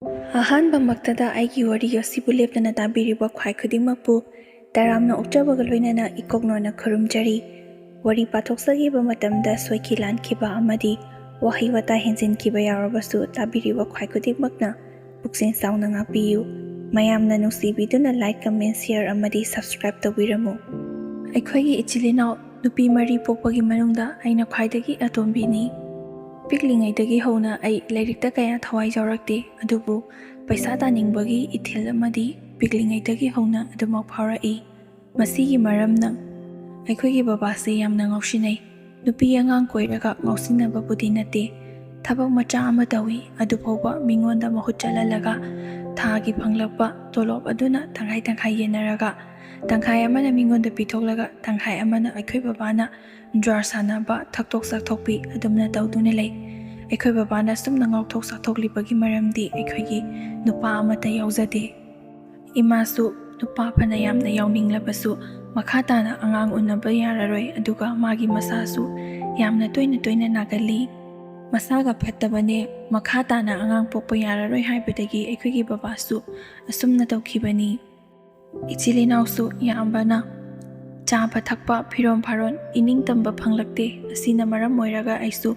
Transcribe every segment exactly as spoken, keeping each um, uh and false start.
ꯑꯍꯥꯟꯕꯃꯛꯇꯗ ꯑꯩꯒꯤ ꯋꯥꯔꯤ ꯑꯁꯤꯕꯨ ꯂꯦꯞꯇꯅ ꯇꯥꯕꯤꯔꯤꯕ ꯈ꯭ꯋꯥꯏ ꯈꯨꯗꯤꯡꯃꯛꯄꯨ ꯇꯔꯥꯝꯅ ꯑꯣꯛꯆꯕꯒ ꯂꯣꯏꯅꯅ ꯏꯀꯣꯛꯅꯣꯅ ꯈꯨꯔꯨꯝꯖꯔꯤ꯫ ꯋꯥꯔꯤ ꯄꯥꯊꯣꯛꯆꯈꯤꯕ ꯃꯇꯝꯗ ꯁꯣꯏꯈꯤ ꯂꯥꯟꯈꯤꯕ ꯑꯃꯗꯤ ꯋꯥꯍꯩ ꯋꯥꯇꯥ ꯍꯦꯟꯖꯤꯟꯈꯤꯕ ꯌꯥꯎꯔꯕꯁꯨ ꯇꯥꯕꯤꯔꯤꯕ ꯈ꯭ꯋꯥꯏ ꯈꯨꯗꯤꯡꯃꯛꯅ ꯄꯨꯛꯆꯦꯜ ꯆꯥꯎꯅ ꯉꯥꯛꯄꯤꯌꯨ꯫ ꯃꯌꯥꯝꯅ ꯅꯨꯡꯁꯤꯕꯤꯗꯨꯅ like, comment, share ꯑꯃꯗꯤ subscribe ꯇꯧꯕꯤꯔꯝꯃꯨ꯫ ꯑꯩꯈꯣꯏꯒꯤ ꯏꯆꯤꯜ ꯏꯅꯥꯎ ꯅꯨꯄꯤ ꯃꯔꯤ ꯄꯣꯛꯄꯒꯤ ꯃꯅꯨꯡꯗ ꯑꯩꯅ ꯈ꯭ꯋꯥꯏꯗꯒꯤ ꯑꯇꯣꯝꯕꯤꯅꯤ꯫ ꯄꯤꯛꯂꯤꯉꯩꯗꯒꯤ ꯍꯧꯅ ꯑꯩ ꯂꯥꯏꯔꯤꯛꯇ ꯀꯌꯥ ꯊꯋꯥꯏ ꯌꯥꯎꯔꯛꯇꯦ, ꯑꯗꯨꯕꯨ ꯄꯩꯁꯥ ꯇꯥꯅꯤꯡꯕꯒꯤ ꯏꯊꯤꯜ ꯑꯃꯗꯤ ꯄꯤꯛꯂꯤꯉꯩꯗꯒꯤ ꯍꯧꯅ ꯑꯗꯨꯃꯛ ꯐꯥꯎꯔꯛꯏ꯫ ꯃꯁꯤꯒꯤ ꯃꯔꯝꯅ ꯑꯩꯈꯣꯏꯒꯤ ꯕꯕꯥꯁꯦ ꯌꯥꯝꯅ ꯉꯥꯎꯁꯤꯟꯅꯩ꯫ ꯅꯨꯄꯤ ꯑꯉꯥꯡ ꯀꯣꯏꯔꯒ ꯉꯥꯎꯁꯤꯟꯅꯕꯕꯨꯗꯤ ꯅꯠꯇꯦ, ꯊꯕꯛ ꯃꯆꯥ ꯑꯃ ꯇꯧꯏ, ꯑꯗꯨꯐꯥꯎꯕ ꯃꯤꯉꯣꯟꯗ ꯃꯍꯨꯠ ꯆꯠꯍꯜꯂꯒ ꯊꯥꯒꯤ ꯐꯪꯂꯛꯄ ꯇꯣꯂꯣꯞ ꯑꯗꯨꯅ ꯇꯪꯈꯥꯏ ꯇꯪꯈꯥꯏ ꯌꯦꯟꯅꯔꯒ ꯇꯪꯈꯥꯏ ꯑꯃꯅ ꯃꯤꯉꯣꯟꯗ ꯄꯤꯊꯣꯛꯂꯒ ꯇꯪꯈꯥꯏ ꯑꯃꯅ ꯑꯩꯈꯣꯏ ꯕꯕꯥꯅ ꯖ꯭ꯋꯥꯔ ꯁꯥꯟꯅꯕ, ꯊꯛꯇꯣꯛ ꯆꯥꯊꯣꯛꯄꯤ ꯑꯗꯨꯝꯅ ꯇꯧꯗꯨꯅ ꯂꯩ꯫ ꯑꯩꯈꯣꯏ ꯕꯕꯥꯅ ꯁꯨꯝꯅ ꯉꯥꯎꯊꯣꯛ ꯆꯥꯊꯣꯛꯂꯤꯕꯒꯤ ꯃꯔꯝꯗꯤ ꯑꯩꯈꯣꯏꯒꯤ ꯅꯨꯄꯥ ꯑꯃꯠꯇ ꯌꯥꯎꯖꯗꯦ꯫ ꯏꯃꯥꯁꯨ ꯅꯨꯄꯥ ꯐꯅ ꯌꯥꯝꯅ ꯌꯥꯎꯅꯤꯡꯂꯕꯁꯨ ꯃꯈꯥ ꯇꯥꯅ ꯑꯉꯥꯡ ꯎꯅꯕ ꯌꯥꯔꯔꯣꯏ, ꯑꯗꯨꯒ ꯃꯥꯒꯤ ꯃꯁꯥꯁꯨ ꯌꯥꯝꯅ ꯇꯣꯏꯅ ꯇꯣꯏꯅ ꯅꯥꯒꯜꯂꯤ꯫ ꯃꯁꯥꯒ ꯐꯠꯇꯕꯅꯦ, ꯃꯈꯥ ꯇꯥꯅ ꯑꯉꯥꯡ ꯄꯣꯛꯄ ꯌꯥꯔꯔꯣꯏ ꯍꯥꯏꯕꯗꯒꯤ ꯑꯩꯈꯣꯏꯒꯤ ꯕꯕꯥꯁꯨ ꯑꯁꯨꯝꯅ ꯇꯧꯈꯤꯕꯅꯤ꯫ ꯏꯆꯤꯜ ꯏꯅꯥꯎꯁꯨ ꯌꯥꯝꯕꯅ ꯆꯥꯕ ꯊꯛꯄ, ꯐꯤꯔꯣꯝ ꯐꯥꯔꯣꯟ, ꯏꯅꯤꯡ ꯇꯝꯕ ꯐꯪꯂꯛꯇꯦ꯫ ꯑꯁꯤꯅ ꯃꯔꯝ ꯑꯣꯏꯔꯒ ꯑꯩꯁꯨ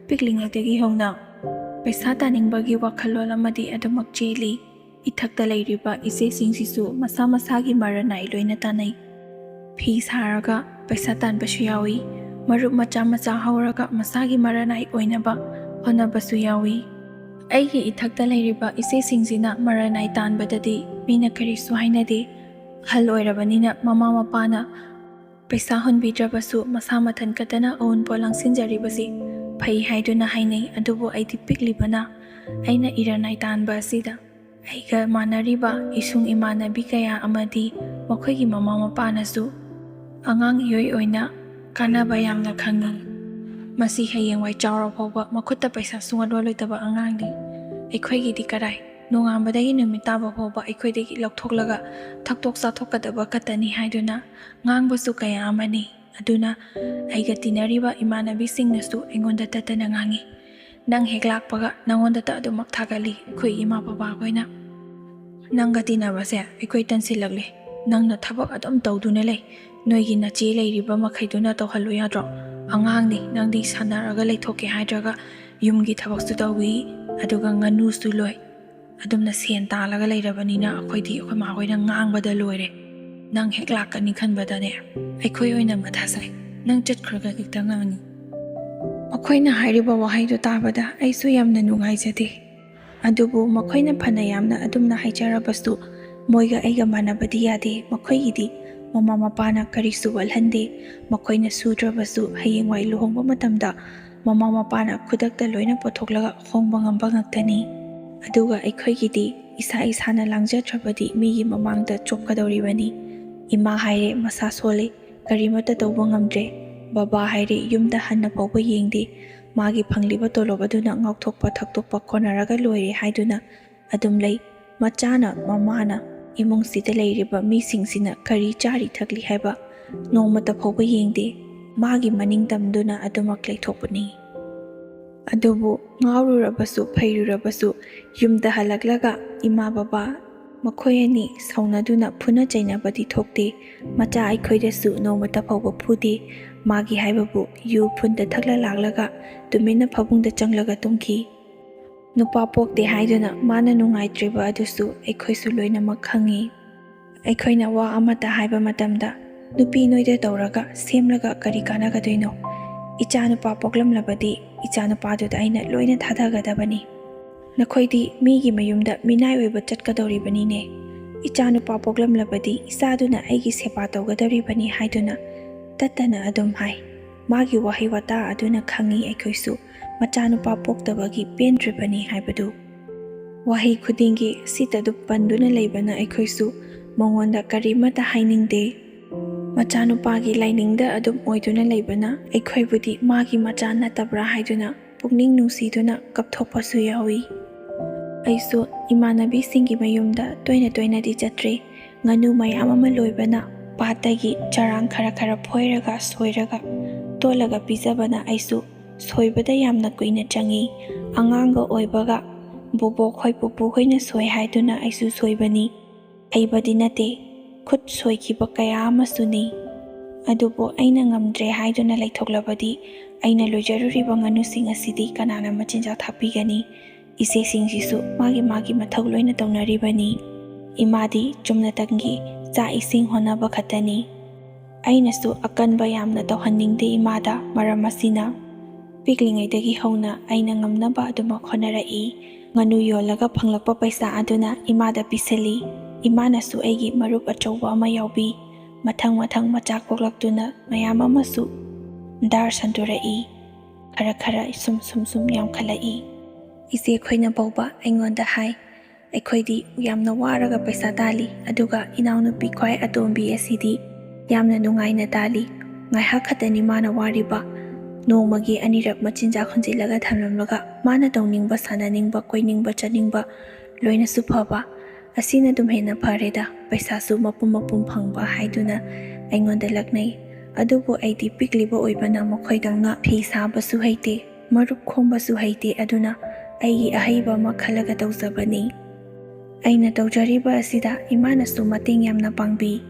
ꯄꯤꯛꯂꯤꯉꯩꯗꯒꯤ ꯍꯧꯅ ꯄꯩꯁꯥ ꯇꯥꯅꯤꯡꯕꯒꯤ ꯋꯥꯈꯜꯂꯣꯟ ꯑꯃꯗꯤ ꯑꯗꯨꯃꯛ ꯆꯦꯜꯂꯤ꯫ ꯏꯊꯛꯇ ꯂꯩꯔꯤꯕ ꯏꯆꯦꯁꯤꯡꯁꯤꯁꯨ ꯃꯁꯥ ꯃꯁꯥꯒꯤ ꯃꯔꯟ ꯅꯥꯏ ꯂꯣꯏꯅ ꯇꯥꯟꯅꯩ꯫ ꯐꯤ ꯁꯥꯔꯒ ꯄꯩꯁꯥ ꯇꯥꯟꯕꯁꯨ ꯌꯥꯎꯏ꯫ ꯃꯔꯨꯞ ꯃꯆꯥ ꯃꯆꯥ ꯍꯧꯔꯒ ꯃꯁꯥꯒꯤ ꯃꯔꯟ ꯅꯥꯏ ꯑꯣꯏꯅꯕ ꯍꯣꯠꯅꯕꯁꯨ ꯌꯥꯎꯏ꯫ ꯑꯩꯒꯤ ꯏꯊꯛꯇ ꯂꯩꯔꯤꯕ ꯏꯆꯦꯁꯤꯡꯁꯤꯅ ꯃꯔꯟ ꯅꯥꯏ ꯇꯥꯟꯕꯗꯗꯤ ꯃꯤꯅ ꯀꯔꯤꯁꯨ ꯍꯥꯏꯅꯗꯦ꯫ ꯑꯍꯜ ꯑꯣꯏꯔꯕꯅꯤꯅ ꯃꯃꯥ ꯃꯄꯥꯅ ꯄꯩꯁꯥ ꯍꯨꯟꯕꯤꯗ꯭ꯔꯕꯁꯨ ꯃꯁꯥ ꯃꯊꯟ ꯈꯛꯇꯅ ꯑꯎꯟꯄꯣꯠ ꯂꯥꯡꯁꯤꯟꯖꯔꯤꯕꯁꯤ ꯐꯩ ꯍꯥꯏꯗꯨꯅ ꯍꯥꯏꯅꯩ꯫ ꯑꯗꯨꯕꯨ ꯑꯩꯗꯤ ꯄꯤꯛꯂꯤꯕꯅ ꯑꯩꯅ ꯏꯔꯟ ꯅꯥꯏ ꯇꯥꯟꯕ ꯑꯁꯤꯗ ꯑꯩꯒ ꯃꯥꯟꯅꯔꯤꯕ ꯏꯁꯨꯡ ꯏꯃꯥꯟꯅꯕꯤ ꯀꯌꯥ ꯑꯃꯗꯤ ꯃꯈꯣꯏꯒꯤ ꯃꯃꯥ ꯃꯄꯥꯅꯁꯨ ꯑꯉꯥꯡ ꯏꯑꯣꯏ ꯑꯣꯏꯅ ꯀꯥꯟꯅꯕ ꯌꯥꯝꯅ ꯈꯪꯉꯤ꯫ ꯃꯁꯤ ꯍꯌꯦꯡꯋꯥꯏ ꯆꯥꯎꯔ ꯐꯥꯎꯕ ꯃꯈꯨꯠꯇ ꯄꯩꯁꯥ ꯁꯨꯡꯂꯣꯜ ꯂꯣꯜꯂꯣꯏꯗꯕ ꯑꯉꯥꯡꯅꯤ꯫ ꯑꯩꯈꯣꯏꯒꯤꯗꯤ ꯀꯔꯥꯏ, ꯅꯣꯡꯉꯥꯟꯕꯗꯒꯤ ꯅꯨꯃꯤꯠ ꯇꯥꯕ ꯐꯥꯎꯕ ꯑꯩꯈꯣꯏꯗꯒꯤ ꯂꯧꯊꯣꯛꯂꯒ ꯊꯛꯇꯣꯛ ꯆꯥꯊꯣꯛꯀꯗꯕ ꯈꯛꯇꯅꯤ ꯍꯥꯏꯗꯨꯅ ꯉꯥꯡꯕꯁꯨ ꯀꯌꯥ ꯑꯃꯅꯤ꯫ ꯑꯗꯨꯅ ꯑꯩꯒ ꯇꯤꯟꯅꯔꯤꯕ ꯏꯃꯥꯟꯅꯕꯤꯁꯤꯡꯅꯁꯨ ꯑꯩꯉꯣꯟꯗ ꯇꯠꯇꯅ ꯉꯥꯡꯉꯤ꯫ ꯅꯪ ꯍꯦꯛ ꯂꯥꯛꯄꯒ ꯅꯪꯉꯣꯟꯗꯇ ꯑꯗꯨꯃꯛ ꯊꯥꯒꯠꯂꯤ ꯑꯩꯈꯣꯏ ꯏꯃꯥ ꯕꯕꯥꯈꯣꯏꯅ꯫ ꯅꯪꯒ ꯇꯤꯟꯅꯕꯁꯦ ꯑꯩꯈꯣꯏ ꯇꯟꯁꯤꯜꯂꯛꯂꯦ꯫ ꯅꯪꯅ ꯊꯕꯛ ꯑꯗꯨꯝ ꯇꯧꯗꯨꯅ ꯂꯩ꯫ ꯅꯣꯏꯒꯤ ꯅꯆꯦ ꯂꯩꯔꯤꯕ ꯃꯈꯩꯗꯨꯅ ꯇꯧꯍꯜꯂꯨ ꯌꯥꯗ꯭ꯔꯣ? ꯑꯉꯥꯡꯅꯤ, ꯅꯪꯗꯤ ꯁꯥꯟꯅꯔꯒ ꯂꯩꯊꯣꯛꯀꯦ ꯍꯥꯏꯗ꯭ꯔꯒ ꯌꯨꯝꯒꯤ ꯊꯕꯛꯁꯨ ꯇꯧꯏ, ꯑꯗꯨꯒ ꯉꯥꯅꯨꯁꯨ ꯂꯣꯏ꯫ ꯑꯗꯨꯝꯅ ꯁꯦꯟ ꯇꯥꯜꯂꯒ ꯂꯩꯔꯕꯅꯤꯅ ꯑꯩꯈꯣꯏꯗꯤ ꯑꯩꯈꯣꯏ ꯃꯥꯈꯣꯏꯅ ꯉꯥꯡꯕꯗ ꯂꯣꯏꯔꯦ꯫ ꯅꯪ ꯍꯦꯛ ꯂꯥꯛꯀꯅꯤ ꯈꯟꯕꯗꯅꯦ ꯑꯩꯈꯣꯏ ꯑꯣꯏꯅ ꯃꯊꯥ ꯁꯥꯏ꯫ ꯅꯪ ꯆꯠꯈ꯭ꯔꯒ ꯍꯦꯛꯇ ꯉꯥꯡꯉꯤ꯫ ꯃꯈꯣꯏꯅ ꯍꯥꯏꯔꯤꯕ ꯋꯥꯍꯩꯗꯨ ꯇꯥꯕꯗ ꯑꯩꯁꯨ ꯌꯥꯝꯅ ꯅꯨꯡꯉꯥꯏꯖꯗꯦ꯫ ꯑꯗꯨꯕꯨ ꯃꯈꯣꯏꯅ ꯐꯅ ꯌꯥꯝꯅ ꯑꯗꯨꯝꯅ ꯍꯥꯏꯖꯔꯕꯁꯨ ꯃꯣꯏꯒ ꯑꯩꯒ ꯃꯥꯟꯅꯕꯗꯤ ꯌꯥꯗꯦ꯫ ꯃꯈꯣꯏꯒꯤꯗꯤ ꯃꯃꯥ ꯃꯄꯥꯅ ꯀꯔꯤꯁꯨ ꯋꯥꯠꯍꯟꯗꯦ꯫ ꯃꯈꯣꯏꯅ ꯁꯨꯗ꯭ꯔꯕꯁꯨ ꯍꯌꯦꯡꯋꯥꯏ ꯂꯨꯍꯣꯡꯕ ꯃꯇꯝꯗ ꯃꯃꯥ ꯃꯄꯥꯅ ꯈꯨꯗꯛꯇ ꯂꯣꯏꯅ ꯄꯨꯊꯣꯛꯂꯒ ꯍꯣꯡꯕ ꯉꯝꯕ ꯉꯥꯛꯇꯅꯤ꯫ ꯑꯗꯨꯒ ꯑꯩꯈꯣꯏꯒꯤꯗꯤ ꯏꯁꯥ ꯏꯁꯥꯅ ꯂꯥꯡꯖꯗ꯭ꯔꯕꯗꯤ ꯃꯤꯒꯤ ꯃꯃꯥꯡꯗ ꯆꯣꯞꯀꯗꯧꯔꯤꯕꯅꯤ꯫ ꯏꯃꯥ ꯍꯥꯏꯔꯦ ꯃꯁꯥ ꯁꯣꯜꯂꯤ, ꯀꯔꯤꯃꯠꯇ ꯇꯧꯕ ꯉꯝꯗ꯭ꯔꯦ꯫ ꯕꯕꯥ ꯍꯥꯏꯔꯦ ꯌꯨꯝꯗ ꯍꯟꯅ ꯐꯥꯎꯕ ꯌꯦꯡꯗꯦ꯫ ꯃꯥꯒꯤ ꯐꯪꯂꯤꯕ ꯇꯣꯂꯣꯞ ꯑꯗꯨꯅ ꯉꯥꯎꯊꯣꯛꯄ ꯊꯛꯇꯣꯛꯄ ꯀꯣꯟꯅꯔꯒ ꯂꯣꯏꯔꯦ ꯍꯥꯏꯗꯨꯅ ꯑꯗꯨꯝ ꯂꯩ꯫ ꯃꯆꯥꯅ ꯃꯃꯥꯅ ꯏꯃꯨꯡꯁꯤꯗ ꯂꯩꯔꯤꯕ ꯃꯤꯁꯤꯡꯁꯤꯅ ꯀꯔꯤ ꯆꯥꯔꯤ ꯊꯛꯂꯤ ꯍꯥꯏꯕ ꯅꯣꯡꯃꯇ ꯐꯥꯎꯕ ꯌꯦꯡꯗꯦ꯫ ꯃꯥꯒꯤ ꯃꯅꯤꯡ ꯇꯝꯗꯨꯅ ꯑꯗꯨꯃꯛ ꯂꯩꯊꯣꯛꯄꯅꯤ꯫ ꯑꯗꯨꯕꯨ ꯉꯥꯎꯔꯨꯔꯕꯁꯨ ꯐꯩꯔꯨꯔꯕꯁꯨ ꯌꯨꯝꯗ ꯍꯜꯂꯛꯂꯒ ꯏꯃꯥ ꯕꯕꯥ ꯃꯈꯣꯏ ꯑꯅꯤ ꯁꯥꯎꯅꯗꯨꯅ ꯐꯨꯅ ꯆꯩꯅꯕꯗꯤ ꯊꯣꯛꯇꯦ꯫ ꯃꯆꯥ ꯑꯩꯈꯣꯏꯗꯁꯨ ꯅꯣꯡꯃꯇ ꯐꯥꯎꯕ ꯐꯨꯗꯦ꯫ ꯃꯥꯒꯤ ꯍꯥꯏꯕꯕꯨ ꯌꯨ ꯐꯨꯟꯗ ꯊꯛꯂ ꯂꯥꯛꯂꯒ ꯇꯨꯃꯤꯟꯅ ꯐꯃꯨꯡꯗ ꯆꯪꯂꯒ ꯇꯨꯝꯈꯤ꯫ ꯅꯨꯄꯥ ꯄꯣꯛꯇꯦ ꯍꯥꯏꯗꯨꯅ ꯃꯥꯅ ꯅꯨꯡꯉꯥꯏꯇ꯭ꯔꯤꯕ ꯑꯗꯨꯁꯨ ꯑꯩꯈꯣꯏꯁꯨ ꯂꯣꯏꯅꯃꯛ ꯈꯪꯉꯤ꯫ ꯑꯩꯈꯣꯏꯅ ꯋꯥ ꯑꯃꯠꯇ ꯍꯥꯏꯕ ꯃꯇꯝꯗ, "ꯅꯨꯄꯤ ꯅꯣꯏꯗ ꯇꯧꯔꯒ ꯁꯦꯝꯂꯒ ꯀꯔꯤ ꯀꯥꯟꯅꯒꯗꯣꯏꯅꯣ? ꯏꯆꯥ ꯅꯨꯄꯥ ꯄꯣꯛꯂꯝꯂꯕꯗꯤ ꯏꯆꯥ ꯅꯨꯄꯥꯗꯨꯗ ꯑꯩꯅ ꯂꯣꯏꯅ ꯊꯥꯗꯒꯗꯕꯅꯤ꯫ ꯅꯈꯣꯏꯗꯤ ꯃꯤꯒꯤ ꯃꯌꯨꯝꯗ ꯃꯤꯅꯥꯏ ꯑꯣꯏꯕ ꯆꯠꯀꯗꯧꯔꯤꯕꯅꯤꯅꯦ꯫ ꯏꯆꯥ ꯅꯨꯄꯥ ꯄꯣꯛꯂꯝꯂꯕꯗꯤ ꯏꯆꯥꯗꯨꯅ ꯑꯩꯒꯤ ꯁꯦꯕꯥ ꯇꯧꯒꯗꯧꯔꯤꯕꯅꯤ" ꯍꯥꯏꯗꯨꯅ ꯇꯠꯇꯅ ꯑꯗꯨꯝ ꯍꯥꯏ꯫ ꯃꯥꯒꯤ ꯋꯥꯍꯩ ꯋꯥꯇꯥ ꯑꯗꯨꯅ ꯈꯪꯉꯤ ꯑꯩꯈꯣꯏꯁꯨ ꯃꯆꯥꯅꯨꯄꯥ ꯄꯣꯛꯇꯕꯒꯤ ꯄꯦꯟꯗ꯭ꯔꯤꯕꯅꯤ ꯍꯥꯏꯕꯗꯨ꯫ ꯋꯥꯍꯩ ꯈꯨꯗꯤꯡꯒꯤ ꯁꯤꯇꯗꯨ ꯄꯟꯗꯨꯅ ꯂꯩꯕꯅ ꯑꯩꯈꯣꯏꯁꯨ ꯃꯉꯣꯟꯗ ꯀꯔꯤꯃꯠꯇ ꯍꯥꯏꯅꯤꯡꯗꯦ꯫ ꯃꯆꯥꯅꯨꯄꯥꯒꯤ ꯂꯥꯏꯅꯤꯡꯗ ꯑꯗꯨꯝ ꯑꯣꯏꯗꯨꯅ ꯂꯩꯕꯅ ꯑꯩꯈꯣꯏꯕꯨꯗꯤ ꯃꯥꯒꯤ ꯃꯆꯥ ꯅꯠꯇꯕ꯭ꯔꯥ ꯍꯥꯏꯗꯨꯅ ꯄꯨꯛꯅꯤꯡ ꯅꯨꯡꯁꯤꯗꯨꯅ ꯀꯞꯊꯣꯛꯄꯁꯨ ꯌꯥꯎꯏ꯫ ꯑꯩꯁꯨ ꯏꯃꯥꯟꯅꯕꯤꯁꯤꯡꯒꯤ ꯃꯌꯨꯝꯗ ꯇꯣꯏꯅ ꯇꯣꯏꯅꯗꯤ ꯆꯠꯇ꯭ꯔꯦ꯫ ꯉꯥꯅꯨ ꯃꯌꯥꯝ ꯑꯃ ꯂꯣꯏꯕꯅ ꯄꯥꯠꯇꯒꯤ ꯆꯔꯥꯡ ꯈꯔ ꯈꯔ ꯐꯣꯏꯔꯒ ꯁꯣꯏꯔꯒ ꯇꯣꯠꯂꯒ ꯄꯤꯖꯕꯅ ꯑꯩꯁꯨ ꯁꯣꯏꯕꯗ ꯌꯥꯝꯅ ꯀꯨꯏꯅ ꯆꯪꯏ꯫ ꯑꯉꯥꯡꯒ ꯑꯣꯏꯕꯒ ꯕꯣꯕꯣꯛ ꯈꯣꯏ ꯄꯨꯄꯨ ꯈꯣꯏꯅ ꯁꯣꯏ ꯍꯥꯏꯗꯨꯅ ꯑꯩꯁꯨ ꯁꯣꯏꯕꯅꯤ꯫ ꯍꯩꯕꯗꯤ ꯅꯠꯇꯦ, ꯈꯨꯠ ꯁꯣꯏꯈꯤꯕ ꯀꯌꯥ ꯑꯃꯁꯨꯅꯤ꯫ ꯑꯗꯨꯕꯨ ꯑꯩꯅ ꯉꯝꯗ꯭ꯔꯦ ꯍꯥꯏꯗꯨꯅ ꯂꯩꯊꯣꯛꯂꯕꯗꯤ ꯑꯩꯅ ꯂꯣꯏꯖꯔꯨꯔꯤꯕ ꯉꯥꯅꯨꯁꯤꯡ ꯑꯁꯤꯗꯤ ꯀꯅꯥꯅ ꯃꯆꯤꯟꯖꯥꯛ ꯊꯥꯛꯄꯤꯒꯅꯤ? ꯏꯆꯦꯁꯤꯡꯁꯤꯁꯨ ꯃꯥꯒꯤ ꯃꯥꯒꯤ ꯃꯊꯧ ꯂꯣꯏꯅ ꯇꯧꯅꯔꯤꯕꯅꯤ꯫ ꯏꯃꯥꯗꯤ ꯆꯨꯝꯅꯇꯪꯒꯤ ꯆꯥꯛ ꯏꯁꯤꯡ ꯍꯣꯠꯅꯕ ꯈꯛꯇꯅꯤ꯫ ꯑꯩꯅꯁꯨ ꯑꯀꯟꯕ ꯌꯥꯝꯅ ꯇꯧꯍꯟꯅꯤꯡꯗꯦ ꯏꯃꯥꯗ, ꯃꯔꯝ ꯑꯁꯤꯅ꯫ ꯄꯤꯛꯂꯤꯉꯩꯗꯒꯤ ꯍꯧꯅ ꯑꯩꯅ ꯉꯝꯅꯕ ꯑꯗꯨꯃꯛ ꯍꯣꯠꯅꯔꯛꯏ꯫ ꯉꯥꯅꯨ ꯌꯣꯜꯂꯒ ꯐꯪꯂꯛꯄ ꯄꯩꯁꯥ ꯑꯗꯨꯅ ꯏꯃꯥꯗ ꯄꯤꯁꯜꯂꯤ꯫ ꯏꯃꯥꯅꯁꯨ ꯑꯩꯒꯤ ꯃꯔꯨꯞ ꯑꯆꯧꯕ ꯑꯃ ꯌꯥꯎꯕꯤ꯫ ꯃꯊꯪ ꯃꯊꯪ ꯃꯆꯥ ꯀꯣꯛꯂꯛꯇꯨꯅ ꯃꯌꯥꯝ ꯑꯃꯁꯨ ꯗꯥꯔ ꯁꯟꯗꯣꯔꯛꯏ꯫ ꯈꯔ ꯈꯔ ꯁꯨꯝ ꯁꯨꯝ ꯁꯨꯝ ꯌꯥꯝꯈꯠꯂꯛꯏ꯫ ꯏꯆꯦ ꯈꯣꯏꯅ ꯐꯥꯎꯕ ꯑꯩꯉꯣꯟꯗ ꯍꯥꯏ, "ꯑꯩꯈꯣꯏꯗꯤ ꯌꯥꯝꯅ ꯋꯥꯔꯒ ꯄꯩꯁꯥ ꯇꯥꯜꯂꯤ, ꯑꯗꯨꯒ ꯏꯅꯥꯎꯅꯨꯄꯤ ꯈ꯭ꯋꯥꯏ ꯑꯇꯣꯝꯕꯤ ꯑꯁꯤꯗꯤ ꯌꯥꯝꯅ ꯅꯨꯡꯉꯥꯏꯅ ꯇꯥꯜꯂꯤ꯫ ꯉꯥꯏꯍꯥꯛ ꯈꯛꯇꯅꯤ ꯃꯥꯅ ꯋꯥꯔꯤꯕ꯫ ꯅꯣꯡꯃꯒꯤ ꯑꯅꯤꯔꯛ ꯃꯆꯤꯟꯖꯥꯛ ꯍꯨꯟꯖꯤꯜꯂꯒ ꯊꯝꯂꯝꯂꯒ ꯃꯥꯅ ꯇꯧꯅꯤꯡꯕ, ꯁꯥꯟꯅꯅꯤꯡꯕ, ꯀꯣꯏꯅꯤꯡꯕ, ꯆꯠꯅꯤꯡꯕ ꯂꯣꯏꯅꯁꯨ ꯐꯕ꯫ ꯑꯁꯤꯅ ꯑꯗꯨꯝ ꯍꯦꯟꯅ ꯐꯔꯦꯗ, ꯄꯩꯁꯥꯁꯨ ꯃꯄꯨꯝ ꯃꯄꯨꯝ ꯐꯪꯕ" ꯍꯥꯏꯗꯨꯅ ꯑꯩꯉꯣꯟꯗ ꯂꯛꯅꯩ꯫ ꯑꯗꯨꯕꯨ ꯑꯩꯗꯤ ꯄꯤꯛꯂꯤꯕ ꯑꯣꯏꯕꯅ ꯃꯈꯣꯏꯗꯧꯅ ꯐꯤ ꯁꯥꯕꯁꯨ ꯍꯩꯇꯦ, ꯃꯔꯨꯞ ꯈꯣꯝꯕꯁꯨ ꯍꯩꯇꯦ, ꯑꯗꯨꯅ ꯑꯩꯒꯤ ꯑꯍꯩꯕ ꯑꯃ ꯈꯜꯂꯒ ꯇꯧꯖꯕꯅꯤ꯫ ꯑꯩꯅ ꯇꯧꯖꯔꯤꯕ ꯑꯁꯤꯗ ꯏꯃꯥꯅꯁꯨ ꯃꯇꯦꯡ ꯌꯥꯝꯅ ꯄꯥꯡꯕꯤ꯫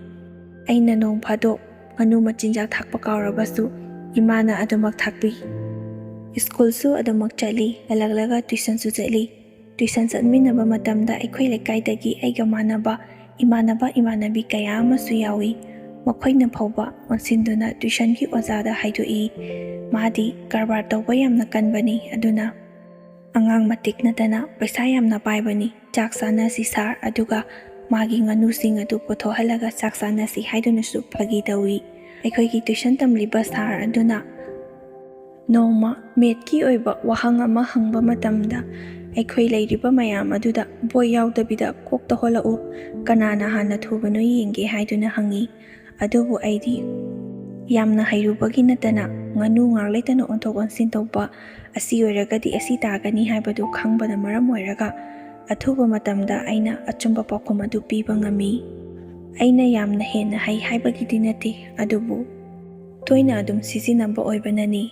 ꯑꯩꯅ ꯅꯣꯡ ꯐꯥꯗꯣꯛ ꯉꯥꯅꯨ ꯃꯆꯤꯟꯖꯥꯛ ꯊꯥꯛꯄ ꯀꯥꯎꯔꯕꯁꯨ ꯏꯃꯥꯅ ꯑꯗꯨꯃꯛ ꯊꯥꯛꯄꯤ꯫ ꯁ꯭ꯀꯨꯜꯁꯨ ꯑꯗꯨꯃꯛ ꯆꯠꯂꯤ, ꯍꯜꯂꯛꯂꯒ ꯇ꯭ꯌꯨꯁꯟꯁꯨ ꯆꯠꯂꯤ꯫ ꯇ꯭ꯌꯨꯁꯟ ꯆꯠꯃꯤꯟꯅꯕ ꯃꯇꯝꯗ ꯑꯩꯈꯣꯏ ꯂꯩꯀꯥꯏꯗꯒꯤ ꯑꯩꯒ ꯃꯥꯟꯅꯕ ꯏꯃꯥꯟꯅꯕ ꯏꯃꯥꯟꯅꯕꯤ ꯀꯌꯥ ꯑꯃꯁꯨ ꯌꯥꯎꯏ꯫ ꯃꯈꯣꯏꯅ ꯐꯥꯎꯕ ꯑꯣꯟꯁꯤꯟꯗꯨꯅ ꯇ꯭ꯌꯨꯁꯟꯒꯤ ꯑꯣꯖꯥꯗ ꯍꯥꯏꯗꯣꯛꯏ, "ꯃꯥꯗꯤ ꯀꯔꯕꯥꯔ ꯇꯧꯕ ꯌꯥꯝꯅ ꯀꯟꯕꯅꯤ, ꯑꯗꯨꯅ ꯑꯉꯥꯡ ꯃꯇꯤꯛ ꯅꯠꯇꯅ ꯄꯩꯁꯥ ꯌꯥꯝꯅ ꯄꯥꯏꯕꯅꯤ꯫ ꯆꯥꯛ ꯆꯥꯅꯁꯤ ꯁꯥꯔ, ꯑꯗꯨꯒ ꯃꯥꯒꯤ ꯉꯥꯅꯨꯁꯤꯡ ꯑꯗꯨ ꯄꯨꯊꯣꯛꯍꯜꯂꯒ ꯆꯥꯛ ꯆꯥꯅꯁꯤ" ꯍꯥꯏꯗꯨꯅꯁꯨ ꯐꯥꯒꯤ ꯇꯧꯏ꯫ ꯑꯩꯈꯣꯏꯒꯤ ꯇ꯭ꯌꯨꯁꯟ ꯇꯝꯂꯤꯕ ꯁꯥꯔ ꯑꯗꯨꯅ ꯅꯣꯡꯃ ꯃꯦꯠꯀꯤ ꯑꯣꯏꯕ ꯋꯥꯍꯪ ꯑꯃ ꯍꯪꯕ ꯃꯇꯝꯗ, "ꯑꯩꯈꯣꯏ ꯂꯩꯔꯤꯕ ꯃꯌꯥꯝ ꯑꯗꯨꯗ ꯕꯣꯏ ꯌꯥꯎꯗꯕꯤꯗ ꯀꯣꯛꯇ ꯍꯣꯜꯂꯛꯎ, ꯀꯅꯥꯅ ꯍꯥꯟꯅ ꯊꯨꯕꯅꯣ ꯌꯦꯡꯒꯦ" ꯍꯥꯏꯗꯨꯅ ꯍꯪꯉꯤ꯫ ꯑꯗꯨꯕꯨ ꯑꯩꯗꯤ ꯌꯥꯝꯅ ꯍꯩꯔꯨꯕꯒꯤ ꯅꯠꯇꯅ ꯉꯥꯅꯨ ꯉꯥꯛ ꯂꯩꯇꯅ ꯑꯣꯟꯊꯣꯛ ꯑꯣꯟꯁꯤꯟ ꯇꯧꯕ ꯑꯁꯤ ꯑꯣꯏꯔꯒꯗꯤ ꯑꯁꯤ ꯇꯥꯒꯅꯤ ꯍꯥꯏꯕꯗꯨ ꯈꯪꯕꯅ ꯃꯔꯝ ꯑꯣꯏꯔꯒ ꯑꯊꯨꯕ ꯃꯇꯝꯗ ꯑꯩꯅ ꯑꯆꯨꯝꯕ ꯄꯥꯎꯈꯨꯝ ꯑꯗꯨ ꯄꯤꯕ ꯉꯝꯃꯤ꯫ ꯑꯩꯅ ꯌꯥꯝꯅ ꯍꯦꯟꯅ ꯍꯩ ꯍꯥꯏꯕꯒꯤꯗꯤ ꯅꯠꯇꯦ, ꯑꯗꯨꯕꯨ ꯇꯣꯏꯅ ꯑꯗꯨꯝ ꯁꯤꯖꯤꯟꯅꯕ ꯑꯣꯏꯕꯅꯅꯤ꯫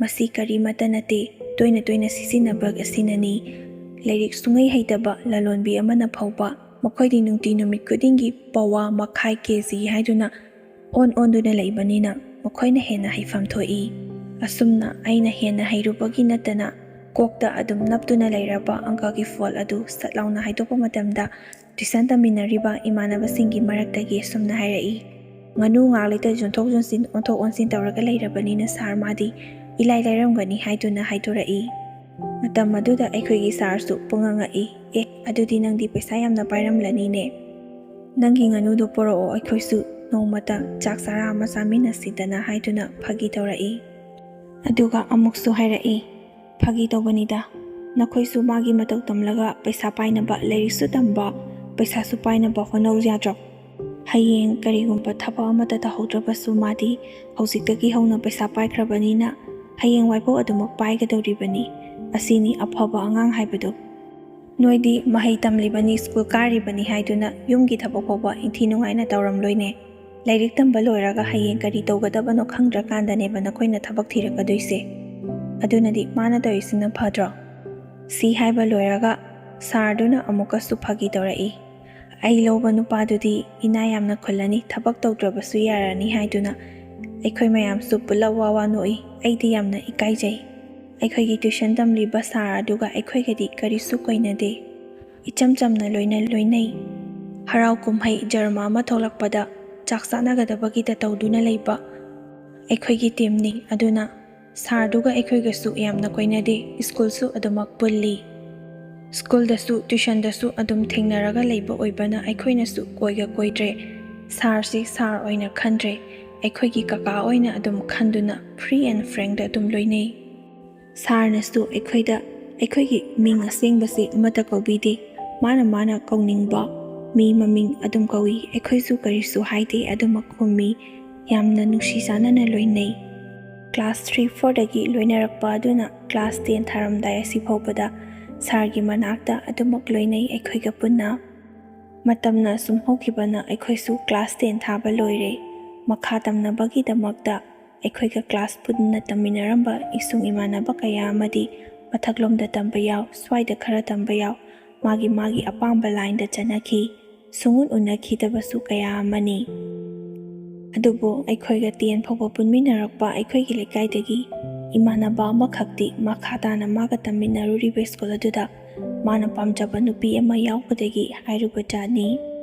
ꯃꯁꯤ ꯀꯔꯤꯃꯠꯇ ꯅꯠꯇꯦ, ꯇꯣꯏꯅ ꯇꯣꯏꯅ ꯁꯤꯖꯤꯟꯅꯕ ꯑꯁꯤꯅꯅꯤ꯫ ꯂꯥꯏꯔꯤꯛ ꯁꯨꯡꯍꯩ ꯍꯩꯇꯕ ꯂꯂꯣꯟꯕꯤ ꯑꯃꯅ ꯐꯥꯎꯕ ꯃꯈꯣꯏꯗꯤ ꯅꯨꯡꯇꯤ ꯅꯨꯃꯤꯠ ꯈꯨꯗꯤꯡꯒꯤ ꯄꯋꯥ ꯃꯈꯥꯏ ꯀꯦ ꯖꯤ ꯍꯥꯏꯗꯨꯅ ꯑꯣꯟ ꯑꯣꯟꯗꯨꯅ ꯂꯩꯕꯅꯤꯅ ꯃꯈꯣꯏꯅ ꯍꯦꯟꯅ ꯍꯩꯐꯝ ꯊꯣꯛꯏ꯫ ꯑꯁꯨꯝꯅ ꯑꯩꯅ ꯍꯦꯟꯅ ꯍꯩꯔꯨꯕꯒꯤ ꯅꯠꯇꯅ ꯀꯣꯛꯇ ꯑꯗꯨꯝ ꯅꯞꯇꯨꯅ ꯂꯩꯔꯕ ꯑꯪꯀꯒꯤ ꯐꯣꯜ ꯑꯗꯨ ꯁꯠ ꯂꯥꯎꯅ ꯍꯥꯏꯗꯣꯛꯄ ꯃꯇꯝꯗ ꯇ꯭ꯌꯨꯁꯟ ꯇꯝꯃꯤꯟꯅꯔꯤꯕ ꯏꯃꯥꯟꯅꯕꯁꯤꯡꯒꯤ ꯃꯔꯛꯇꯒꯤ ꯑꯁꯨꯝꯅ ꯍꯥꯏꯔꯛꯏ, "ꯉꯥꯅꯨ ꯉꯥꯛꯂꯩꯇ ꯌꯣꯟꯊꯣꯛ ꯌꯣꯟꯁꯤꯟ, ꯑꯣꯟꯊꯣꯛ ꯑꯣꯟꯁꯤꯟ ꯇꯧꯔꯒ ꯂꯩꯔꯕꯅꯤꯅ ꯁꯥꯔ ꯃꯥꯗꯤ ꯏꯂꯥꯏ ꯂꯥꯏꯔꯝꯒꯅꯤ" ꯍꯥꯏꯗꯨꯅ ꯍꯥꯏꯗꯣꯔꯛꯏ꯫ ꯃꯇꯝ ꯑꯗꯨꯗ ꯑꯩꯈꯣꯏꯒꯤ ꯁꯥꯔꯁꯨ ꯄꯨꯡꯉꯛ ꯉꯛꯏ꯫ "ꯑꯦ, ꯑꯗꯨꯗꯤ ꯅꯪꯗꯤ ꯄꯩꯁꯥ ꯌꯥꯝꯅ ꯄꯥꯏꯔꯝꯂꯅꯤꯅꯦ꯫ ꯅꯪꯒꯤ ꯉꯥꯅꯨꯗꯣ ꯄꯨꯔꯛꯑꯣ, ꯑꯩꯈꯣꯏꯁꯨ ꯅꯣꯡꯃꯇ ꯆꯥꯛ ꯆꯔꯥ ꯑꯃ ꯆꯥꯃꯤꯟꯅꯁꯤꯗꯅ" ꯍꯥꯏꯗꯨꯅ ꯐꯥꯒꯤ ꯇꯧꯔꯛꯏ꯫ ꯑꯗꯨꯒ ꯑꯃꯨꯛꯁꯨ ꯍꯥꯏꯔꯛꯏ, "ꯐꯥꯒꯤ ꯇꯧꯕꯅꯤꯗ, ꯅꯈꯣꯏꯁꯨ ꯃꯥꯒꯤ ꯃꯇꯧ ꯇꯝꯂꯒ ꯄꯩꯁꯥ ꯄꯥꯏꯅꯕ ꯂꯥꯏꯔꯤꯛꯁꯨ ꯇꯝꯕ, ꯄꯩꯁꯥꯁꯨ ꯄꯥꯏꯅꯕ ꯍꯣꯠꯅꯧ ꯌꯥꯗ꯭ꯔꯣ? ꯍꯌꯦꯡ ꯀꯔꯤꯒꯨꯝꯕ ꯊꯕꯛ ꯑꯃꯠꯇ ꯇꯧꯍꯧꯗ꯭ꯔꯕꯁꯨ ꯃꯥꯗꯤ ꯍꯧꯖꯤꯛꯇꯒꯤ ꯍꯧꯅ ꯄꯩꯁꯥ ꯄꯥꯏꯈ꯭ꯔꯕꯅꯤꯅ ꯍꯌꯦꯡꯋꯥꯏꯐꯥꯎ ꯑꯗꯨꯃꯛ ꯄꯥꯏꯒꯗꯧꯔꯤꯕꯅꯤ꯫ ꯑꯁꯤꯅꯤ ꯑꯐꯕ ꯑꯉꯥꯡ ꯍꯥꯏꯕꯗꯨ꯫ ꯅꯣꯏꯗꯤ ꯃꯍꯩ ꯇꯝꯂꯤꯕꯅꯤ, ꯁ꯭ꯀꯨꯜ ꯀꯥꯔꯤꯕꯅꯤ ꯍꯥꯏꯗꯨꯅ ꯌꯨꯝꯒꯤ ꯊꯕꯛ ꯐꯥꯎꯕ ꯏꯟꯊꯤ ꯅꯨꯡꯉꯥꯏꯅ ꯇꯧꯔꯝꯂꯣꯏꯅꯦ꯫ ꯂꯥꯏꯔꯤꯛ ꯇꯝꯕ ꯂꯣꯏꯔꯒ ꯍꯌꯦꯡ ꯀꯔꯤ ꯇꯧꯒꯗꯕꯅꯣ ꯈꯪꯗ꯭ꯔꯀꯥꯟꯗꯅꯦꯕ ꯅꯈꯣꯏꯅ ꯊꯕꯛ ꯊꯤꯔꯛꯀꯗꯣꯏꯁꯦ꯫ ꯑꯗꯨꯅꯗꯤ ꯃꯥꯅ ꯇꯧꯔꯤꯁꯤꯅ ꯐꯗ꯭ꯔꯣ?" ꯁꯤ ꯍꯥꯏꯕ ꯂꯣꯏꯔꯒ ꯁꯥꯔꯗꯨꯅ ꯑꯃꯨꯛꯀꯁꯨ ꯐꯥꯒꯤ ꯇꯧꯔꯛꯏ꯫ "ꯑꯩ ꯂꯧꯕ ꯅꯨꯄꯥꯗꯨꯗꯤ ꯏꯅꯥ ꯌꯥꯝꯅ ꯈꯨꯜꯂꯅꯤ, ꯊꯕꯛ ꯇꯧꯗ꯭ꯔꯕꯁꯨ ꯌꯥꯔꯅꯤ" ꯍꯥꯏꯗꯨꯅ ꯑꯩꯈꯣꯏ ꯃꯌꯥꯝꯁꯨ ꯄꯨꯜꯂꯞ ꯋꯥ ꯋꯥ ꯅꯣꯛꯏ꯫ ꯑꯩꯗꯤ ꯌꯥꯝꯅ ꯏꯀꯥꯏꯖꯩ꯫ ꯑꯩꯈꯣꯏꯒꯤ ꯇ꯭ꯌꯨꯁꯟ ꯇꯝꯂꯤꯕ ꯁꯥꯔ ꯑꯗꯨꯒ ꯑꯩꯈꯣꯏꯒꯗꯤ ꯀꯔꯤꯁꯨ ꯀꯣꯏꯅꯗꯦ꯫ ꯏꯆꯝ ꯆꯝꯅ ꯂꯣꯏꯅ ꯂꯣꯏꯅꯩ꯫ ꯍꯔꯥꯎ ꯀꯨꯝꯍꯩ ꯗ꯭ꯔꯃꯥ ꯑꯃ ꯊꯣꯛꯂꯛꯄꯗ ꯆꯥꯛ ꯆꯥꯅꯒꯗꯕꯒꯤꯗ ꯇꯧꯗꯨꯅ ꯂꯩꯕ ꯑꯩꯈꯣꯏꯒꯤ ꯇꯤꯝꯅꯤ꯫ ꯑꯗꯨꯅ ꯁꯥꯔꯗꯨꯒ ꯑꯩꯈꯣꯏꯒꯁꯨ ꯌꯥꯝꯅ ꯀꯣꯏꯅꯗꯦ꯫ ꯁ꯭ꯀꯨꯜꯁꯨ ꯑꯗꯨꯃꯛ ꯄꯨꯜꯂꯤ꯫ ꯁ꯭ꯀꯨꯜꯗꯁꯨ ꯇ꯭ꯌꯨꯁꯟꯗꯁꯨ ꯑꯗꯨꯝ ꯊꯦꯡꯅꯔꯒ ꯂꯩꯕ ꯑꯣꯏꯕꯅ ꯑꯩꯈꯣꯏꯅꯁꯨ ꯀꯣꯏꯒ ꯀꯣꯏꯗ꯭ꯔꯦ꯫ ꯁꯥꯔꯁꯤ ꯁꯥꯔ ꯑꯣꯏꯅ ꯈꯟꯗ꯭ꯔꯦ꯫ ꯑꯩꯈꯣꯏꯒꯤ ꯀꯀꯥ ꯑꯣꯏꯅ ꯑꯗꯨꯝ ꯈꯟꯗꯨꯅ free and frankꯗ ꯑꯗꯨꯝ ꯂꯣꯏꯅꯩ꯫ ꯁꯥꯔꯅꯁꯨ ꯑꯩꯈꯣꯏꯗ ꯑꯩꯈꯣꯏꯒꯤ ꯃꯤꯡ ꯑꯁꯦꯡꯕꯁꯦ ꯑꯃꯠꯇ ꯀꯧꯕꯤꯗꯦ꯫ ꯃꯥꯅ ꯃꯥꯅ ꯀꯧꯅꯤꯡꯕ ꯃꯤ ꯃꯃꯤꯡ ꯑꯗꯨꯝ ꯀꯧꯏ꯫ ꯑꯩꯈꯣꯏꯁꯨ ꯀꯔꯤꯁꯨ ꯍꯥꯏꯗꯦ, ꯑꯗꯨꯃꯛ ꯈꯨꯝꯃꯤ꯫ ꯌꯥꯝꯅ ꯅꯨꯡꯁꯤ ꯆꯥꯟꯅꯅ ꯂꯣꯏꯅꯩ꯫ ꯀ꯭ꯂꯥꯁ three fourꯗꯒꯤ ꯂꯣꯏꯅꯔꯛꯄ ꯑꯗꯨꯅ ꯀ꯭ꯂꯥꯁ ten ꯊꯥꯔꯝꯗꯥꯏ ꯑꯁꯤ ꯐꯥꯎꯕꯗ ꯁꯥꯔꯒꯤ ꯃꯅꯥꯛꯇ ꯑꯗꯨꯃꯛ ꯂꯣꯏꯅꯩ ꯑꯩꯈꯣꯏꯒ ꯄꯨꯟꯅ꯫ ꯃꯇꯝꯅ ꯁꯨꯝ ꯍꯧꯈꯤꯕꯅ ꯑꯩꯈꯣꯏꯁꯨ ꯀ꯭ꯂꯥꯁ ten ꯊꯥꯕ ꯂꯣꯏꯔꯦ꯫ ꯃꯈꯥ ꯇꯝꯅꯕꯒꯤꯗꯃꯛꯇ ꯑꯩꯈꯣꯏꯒ ꯀ꯭ꯂꯥꯁ ꯄꯨꯟꯅ ꯇꯝꯃꯤꯟꯅꯔꯝꯕ ꯏꯁꯨꯡ ꯏꯃꯥꯟꯅꯕ ꯀꯌꯥ ꯑꯃꯗꯤ ꯃꯊꯛꯂꯣꯝꯗ ꯇꯝꯕ ꯌꯥꯎ, ꯁ꯭ꯋꯥꯏꯗ ꯈꯔ ꯇꯝꯕ ꯌꯥꯎ, ꯃꯥꯒꯤ ꯃꯥꯒꯤ ꯑꯄꯥꯝꯕ ꯂꯥꯏꯟꯗ ꯆꯠꯅꯈꯤ꯫ ꯁꯨꯡꯎꯟ ꯎꯅꯈꯤꯗꯕꯁꯨ ꯀꯌꯥ ꯑꯃꯅꯤ꯫ ꯑꯗꯨꯕꯨ ꯑꯩꯈꯣꯏꯒ ꯇꯦꯟ ꯐꯥꯎꯕ ꯄꯨꯟꯃꯤꯟꯅꯔꯛꯄ ꯑꯩꯈꯣꯏꯒꯤ ꯂꯩꯀꯥꯏꯗꯒꯤ ꯏꯃꯥꯟꯅꯕ ꯑꯃꯈꯛꯇꯤ ꯃꯈꯥ ꯇꯥꯅ ꯃꯥꯒ ꯇꯝꯃꯤꯟꯅꯔꯨꯔꯤꯕ ꯁ꯭ꯀꯨꯜ ꯑꯗꯨꯗ ꯃꯥꯅ ꯄꯥꯝꯖꯕ ꯅꯨꯄꯤ ꯑꯃ ꯌꯥꯎꯕꯗꯒꯤ ꯍꯥꯏꯔꯨꯕ ꯖꯥꯠꯅꯤ꯫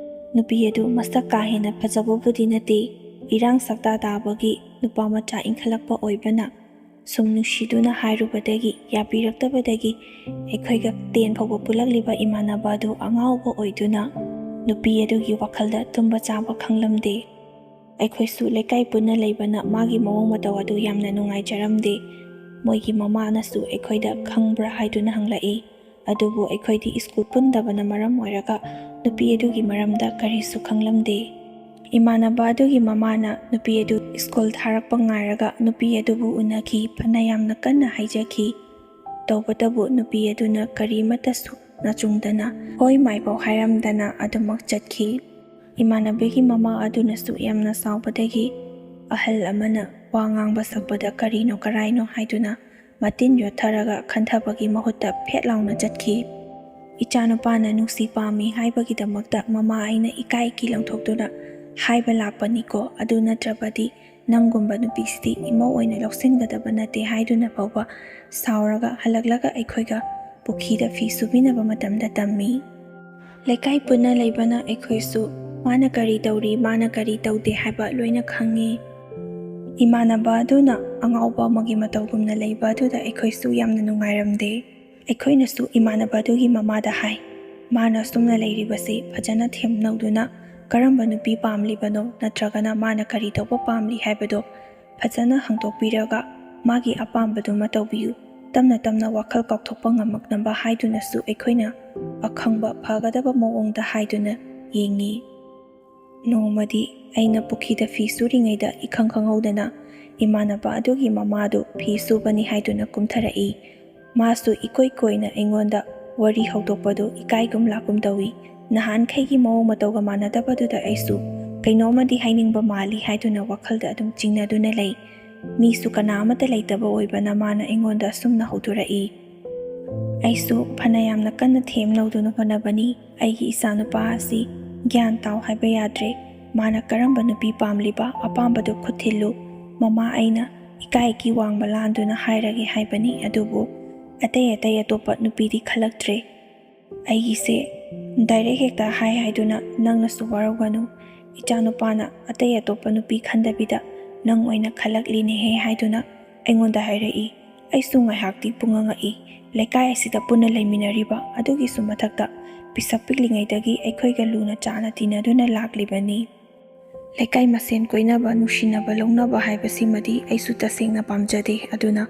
ꯅꯨꯄꯤ ꯑꯗꯨ ꯃꯁꯛ ꯀꯥ ꯍꯦꯟꯅ ꯐꯖꯕꯕꯨꯗꯤ ꯅꯠꯇꯦ, ꯏꯔꯥꯡ ꯁꯛꯇꯥ ꯇꯥꯕꯒꯤ ꯅꯨꯄꯥ ꯃꯆꯥ ꯏꯟꯈꯠꯂꯛꯄ ꯑꯣꯏꯕꯅ ꯁꯨꯝ ꯅꯨꯡꯁꯤꯗꯨꯅ ꯍꯥꯏꯔꯨꯕꯗꯒꯤ ꯌꯥꯕꯤꯔꯛꯇꯕꯗꯒꯤ ꯑꯩꯈꯣꯏꯒ ꯇꯦꯟ ꯐꯥꯎꯕ ꯄꯨꯜꯂꯛꯂꯤꯕ ꯏꯃꯥꯟꯅꯕ ꯑꯗꯨ ꯑꯉꯥꯎꯕ ꯑꯣꯏꯗꯨꯅ ꯅꯨꯄꯤ ꯑꯗꯨꯒꯤ ꯋꯥꯈꯜꯗ ꯇꯨꯝꯕ ꯆꯥꯕ ꯈꯪꯂꯝꯗꯦ꯫ ꯑꯩꯈꯣꯏꯁꯨ ꯂꯩꯀꯥꯏ ꯄꯨꯟꯅ ꯂꯩꯕꯅ ꯃꯥꯒꯤ ꯃꯑꯣꯡ ꯃꯇꯧ ꯑꯗꯨ ꯌꯥꯝꯅ ꯅꯨꯡꯉꯥꯏꯖꯔꯝꯗꯦ꯫ ꯃꯣꯏꯒꯤ ꯃꯃꯥꯅꯁꯨ ꯑꯩꯈꯣꯏꯗ "ꯈꯪꯕ꯭ꯔꯥ?" ꯍꯥꯏꯗꯨꯅ ꯍꯪꯂꯛꯏ꯫ ꯑꯗꯨꯕꯨ ꯑꯩꯈꯣꯏꯗꯤ ꯁ꯭ꯀꯨꯜ ꯄꯨꯟꯗꯕꯅ ꯃꯔꯝ ꯑꯣꯏꯔꯒ ꯅꯨꯄꯤ ꯑꯗꯨꯒꯤ ꯃꯔꯝꯗ ꯀꯔꯤꯁꯨ ꯈꯪꯂꯝꯗꯦ꯫ ꯏꯃꯥꯟꯅꯕ ꯑꯗꯨꯒꯤ ꯃꯃꯥꯅ ꯅꯨꯄꯤ ꯑꯗꯨ ꯁ꯭ꯀꯨꯜ ꯊꯥꯔꯛꯄ ꯉꯥꯏꯔꯒ ꯅꯨꯄꯤ ꯑꯗꯨꯕꯨ ꯎꯅꯈꯤ, ꯐꯅ ꯌꯥꯝꯅ ꯀꯟꯅ ꯍꯥꯏꯖꯈꯤ꯫ ꯇꯧꯕꯇꯕꯨ ꯅꯨꯄꯤ ꯑꯗꯨꯅ ꯀꯔꯤꯃꯠꯇꯁꯨ ꯅꯆꯨꯡꯗꯅ ꯍꯣꯏ ꯃꯥꯏꯐꯥꯎ ꯍꯥꯏꯔꯝꯗꯅ ꯑꯗꯨꯃꯛ ꯆꯠꯈꯤ꯫ ꯏꯃꯥꯟꯅꯕꯤꯒꯤ ꯃꯃꯥ ꯑꯗꯨꯅꯁꯨ ꯌꯥꯝꯅ ꯁꯥꯎꯕꯗꯒꯤ ꯑꯍꯜ ꯑꯃꯅ ꯋꯥ ꯉꯥꯡꯕ ꯁꯛꯄꯗ ꯀꯔꯤꯅꯣ ꯀꯔꯥꯏꯅꯣ ꯍꯥꯏꯗꯨꯅ ꯃꯇꯤꯟ ꯌꯣꯠꯊꯔꯒ ꯈꯟꯊꯕꯒꯤ ꯃꯍꯨꯠꯇ ꯐꯦꯠ ꯂꯥꯎꯅ ꯆꯠꯈꯤ꯫ "ꯏꯆꯥꯅꯨꯄꯥꯅ ꯅꯨꯡꯁꯤ ꯄꯥꯝꯃꯤ ꯍꯥꯏꯕꯒꯤꯗꯃꯛꯇ ꯃꯃꯥ ꯑꯩꯅ ꯏꯀꯥꯏ ꯏꯀꯤ ꯂꯪꯊꯣꯛꯇꯨꯅ ꯍꯥꯏꯕ ꯂꯥꯛꯄꯅꯤꯀꯣ, ꯑꯗꯨ ꯅꯠꯇ꯭ꯔꯕꯗꯤ ꯅꯪꯒꯨꯝꯕ ꯅꯨꯄꯤꯁꯤꯗꯤ ꯏꯃꯧ ꯑꯣꯏꯅ ꯂꯧꯁꯤꯟꯒꯗꯕ ꯅꯠꯇꯦ" ꯍꯥꯏꯗꯨꯅ ꯐꯥꯎꯕ ꯁꯥꯎꯔꯒ ꯍꯜꯂꯛꯂꯒ ꯑꯩꯈꯣꯏꯒ ꯄꯨꯈ꯭ꯔꯤꯗ ꯐꯤ ꯁꯨꯕꯤꯅꯕ ꯃꯇꯝꯗ ꯇꯝꯃꯤ꯫ ꯂꯩꯀꯥꯏ ꯄꯨꯟꯅ ꯂꯩꯕꯅ ꯑꯩꯈꯣꯏꯁꯨ ꯃꯥꯅ ꯀꯔꯤ ꯇꯧꯔꯤ, ꯃꯥꯅ ꯀꯔꯤ ꯇꯧꯗꯦ ꯍꯥꯏꯕ ꯂꯣꯏꯅ ꯈꯪꯉꯤ꯫ ꯏꯃꯥꯟꯅꯕ ꯑꯗꯨꯅ ꯑꯉꯥꯎꯕ ꯑꯃꯒꯤ ꯃꯇꯧꯒꯨꯝꯅ ꯂꯩꯕ ꯑꯗꯨꯗ ꯑꯩꯈꯣꯏꯁꯨ ꯌꯥꯝꯅ ꯅꯨꯡꯉꯥꯏꯔꯝꯗꯦ꯫ ꯑꯩꯈꯣꯏꯅꯁꯨ ꯏꯃꯥꯟꯅꯕ ꯑꯗꯨꯒꯤ ꯃꯃꯥꯗ ꯍꯥꯏ, "ꯃꯥꯅ ꯑꯁꯨꯝꯅ ꯂꯩꯔꯤꯕꯁꯤ ꯐꯖꯅ ꯊꯦꯝꯅꯧꯗꯨꯅ ꯀꯔꯝꯕ ꯅꯨꯄꯤ ꯄꯥꯝꯂꯤꯕꯅꯣ ꯅꯠꯇ꯭ꯔꯒꯅ ꯃꯥꯅ ꯀꯔꯤ ꯇꯧꯕ ꯄꯥꯝꯂꯤ ꯍꯥꯏꯕꯗꯣ ꯐꯖꯅ ꯍꯪꯗꯣꯛꯄꯤꯔꯒ ꯃꯥꯒꯤ ꯑꯄꯥꯝꯕꯗꯨꯃ ꯇꯧꯕꯤꯌꯨ꯫ ꯇꯞꯅ ꯇꯞꯅ ꯋꯥꯈꯜ ꯀꯥꯎꯊꯣꯛꯄ ꯉꯝꯃꯛꯅꯕ" ꯍꯥꯏꯗꯨꯅꯁꯨ ꯑꯩꯈꯣꯏꯅ ꯑꯈꯪꯕ ꯐꯒꯗꯕ ꯃꯑꯣꯡꯗ ꯍꯥꯏꯗꯨꯅ ꯌꯦꯡꯉꯤ꯫ ꯅꯣꯡꯃꯗꯤ ꯑꯩꯅ ꯄꯨꯈ꯭ꯔꯤꯗ ꯐꯤ ꯁꯨꯔꯤꯉꯩꯗ ꯏꯈꯪ ꯈꯪꯍꯧꯗꯅ ꯏꯃꯥꯟꯅꯕ ꯑꯗꯨꯒꯤ ꯃꯃꯥꯗꯨ ꯐꯤ ꯁꯨꯕꯅꯤ ꯍꯥꯏꯗꯨꯅ ꯀꯨꯝꯊꯔꯛꯏ꯫ ꯃꯥꯁꯨ ꯏꯀꯣꯏ ꯀꯣꯏꯅ ꯑꯩꯉꯣꯟꯗ ꯋꯥꯔꯤ ꯍꯧꯗꯣꯛꯄꯗꯨ ꯏꯀꯥꯏꯒꯨꯝ ꯂꯥꯛꯀꯨꯝ ꯇꯧꯏ꯫ ꯅꯍꯥꯟꯈꯩꯒꯤ ꯃꯑꯣꯡ ꯃꯇꯧꯒ ꯃꯥꯟꯅꯗꯕꯗꯨꯗ ꯑꯩꯁꯨ ꯀꯩꯅꯣꯝꯃꯗꯤ ꯍꯥꯏꯅꯤꯡꯕ ꯃꯥꯜꯂꯤ ꯍꯥꯏꯗꯨꯅ ꯋꯥꯈꯜꯗ ꯑꯗꯨꯝ ꯆꯤꯡꯅꯗꯨꯅ ꯂꯩ꯫ ꯃꯤꯁꯨ ꯀꯅꯥ ꯑꯃꯠꯇ ꯂꯩꯇꯕ ꯑꯣꯏꯕꯅ ꯃꯥꯅ ꯑꯩꯉꯣꯟꯗ ꯑꯁꯨꯝꯅ ꯍꯧꯗꯣꯔꯛꯏ꯫ ꯑꯩꯁꯨ ꯐꯅ ꯌꯥꯝꯅ ꯀꯟꯅ ꯊꯦꯝꯅꯧꯗꯨꯅ ꯍꯣꯠꯅꯕꯅꯤ꯫ ꯑꯩꯒꯤ ꯏꯆꯥꯅꯨꯄꯥ ꯑꯁꯤ ꯒ꯭ꯌꯥꯟ ꯇꯥꯎ ꯍꯥꯏꯕ ꯌꯥꯗ꯭ꯔꯦ꯫ ꯃꯥꯅ ꯀꯔꯝꯕ ꯅꯨꯄꯤ ꯄꯥꯝꯂꯤꯕ, ꯑꯄꯥꯝꯕꯗꯨ ꯈꯨꯠ ꯊꯤꯜꯂꯨ꯫ ꯃꯃꯥ ꯑꯩꯅ ꯏꯀꯥꯏ ꯏꯀꯤ ꯋꯥꯡꯕ ꯂꯥꯟꯗꯨꯅ ꯍꯥꯏꯔꯒꯦ ꯍꯥꯏꯕꯅꯤ, ꯑꯗꯨꯕꯨ ꯑꯇꯩ ꯑꯇꯩ ꯑꯇꯣꯞꯄ ꯅꯨꯄꯤꯗꯤ ꯈꯜꯂꯛꯇ꯭ꯔꯦ꯫ ꯑꯩꯒꯤꯁꯦ ꯗꯥꯏꯔꯦꯛ ꯍꯦꯛꯇ ꯍꯥꯏ ꯍꯥꯏꯗꯨꯅ ꯅꯪꯅꯁꯨ ꯋꯥꯔꯧꯒꯅꯨ꯫ ꯏꯆꯥꯅꯨꯄꯥꯅ ꯑꯇꯩ ꯑꯇꯣꯞꯄ ꯅꯨꯄꯤ ꯈꯟꯗꯕꯤꯗ ꯅꯪ ꯑꯣꯏꯅ ꯈꯜꯂꯛꯂꯤꯅꯦꯍꯦ ꯍꯥꯏꯗꯨꯅ ꯑꯩꯉꯣꯟꯗ ꯍꯥꯏꯔꯛꯏ꯫ ꯑꯩꯁꯨ ꯉꯥꯏꯍꯥꯛꯇꯤ ꯄꯨꯡꯉꯉꯛꯏ꯫ ꯂꯩꯀꯥꯏ ꯑꯁꯤꯗ ꯄꯨꯟꯅ ꯂꯩꯃꯤꯟꯅꯔꯤꯕ ꯑꯗꯨꯒꯤꯁꯨ ꯃꯊꯛꯇ ꯄꯤꯁꯛ ꯄꯤꯛꯂꯤꯉꯩꯗꯒꯤ ꯑꯩꯈꯣꯏꯒ ꯂꯨꯅ ꯆꯥꯅ ꯇꯤꯟꯅꯗꯨꯅ ꯂꯥꯛꯂꯤꯕꯅꯤ꯫ ꯂꯩꯀꯥꯏ ꯃꯁꯦꯟ ꯀꯣꯏꯅꯕ, ꯅꯨꯡꯁꯤꯅꯕ ꯂꯧꯅꯕ ꯍꯥꯏꯕꯁꯤꯃꯗꯤ ꯑꯩꯁꯨ ꯇꯁꯦꯡꯅ ꯄꯥꯝꯖꯗꯦ꯫ ꯑꯗꯨꯅ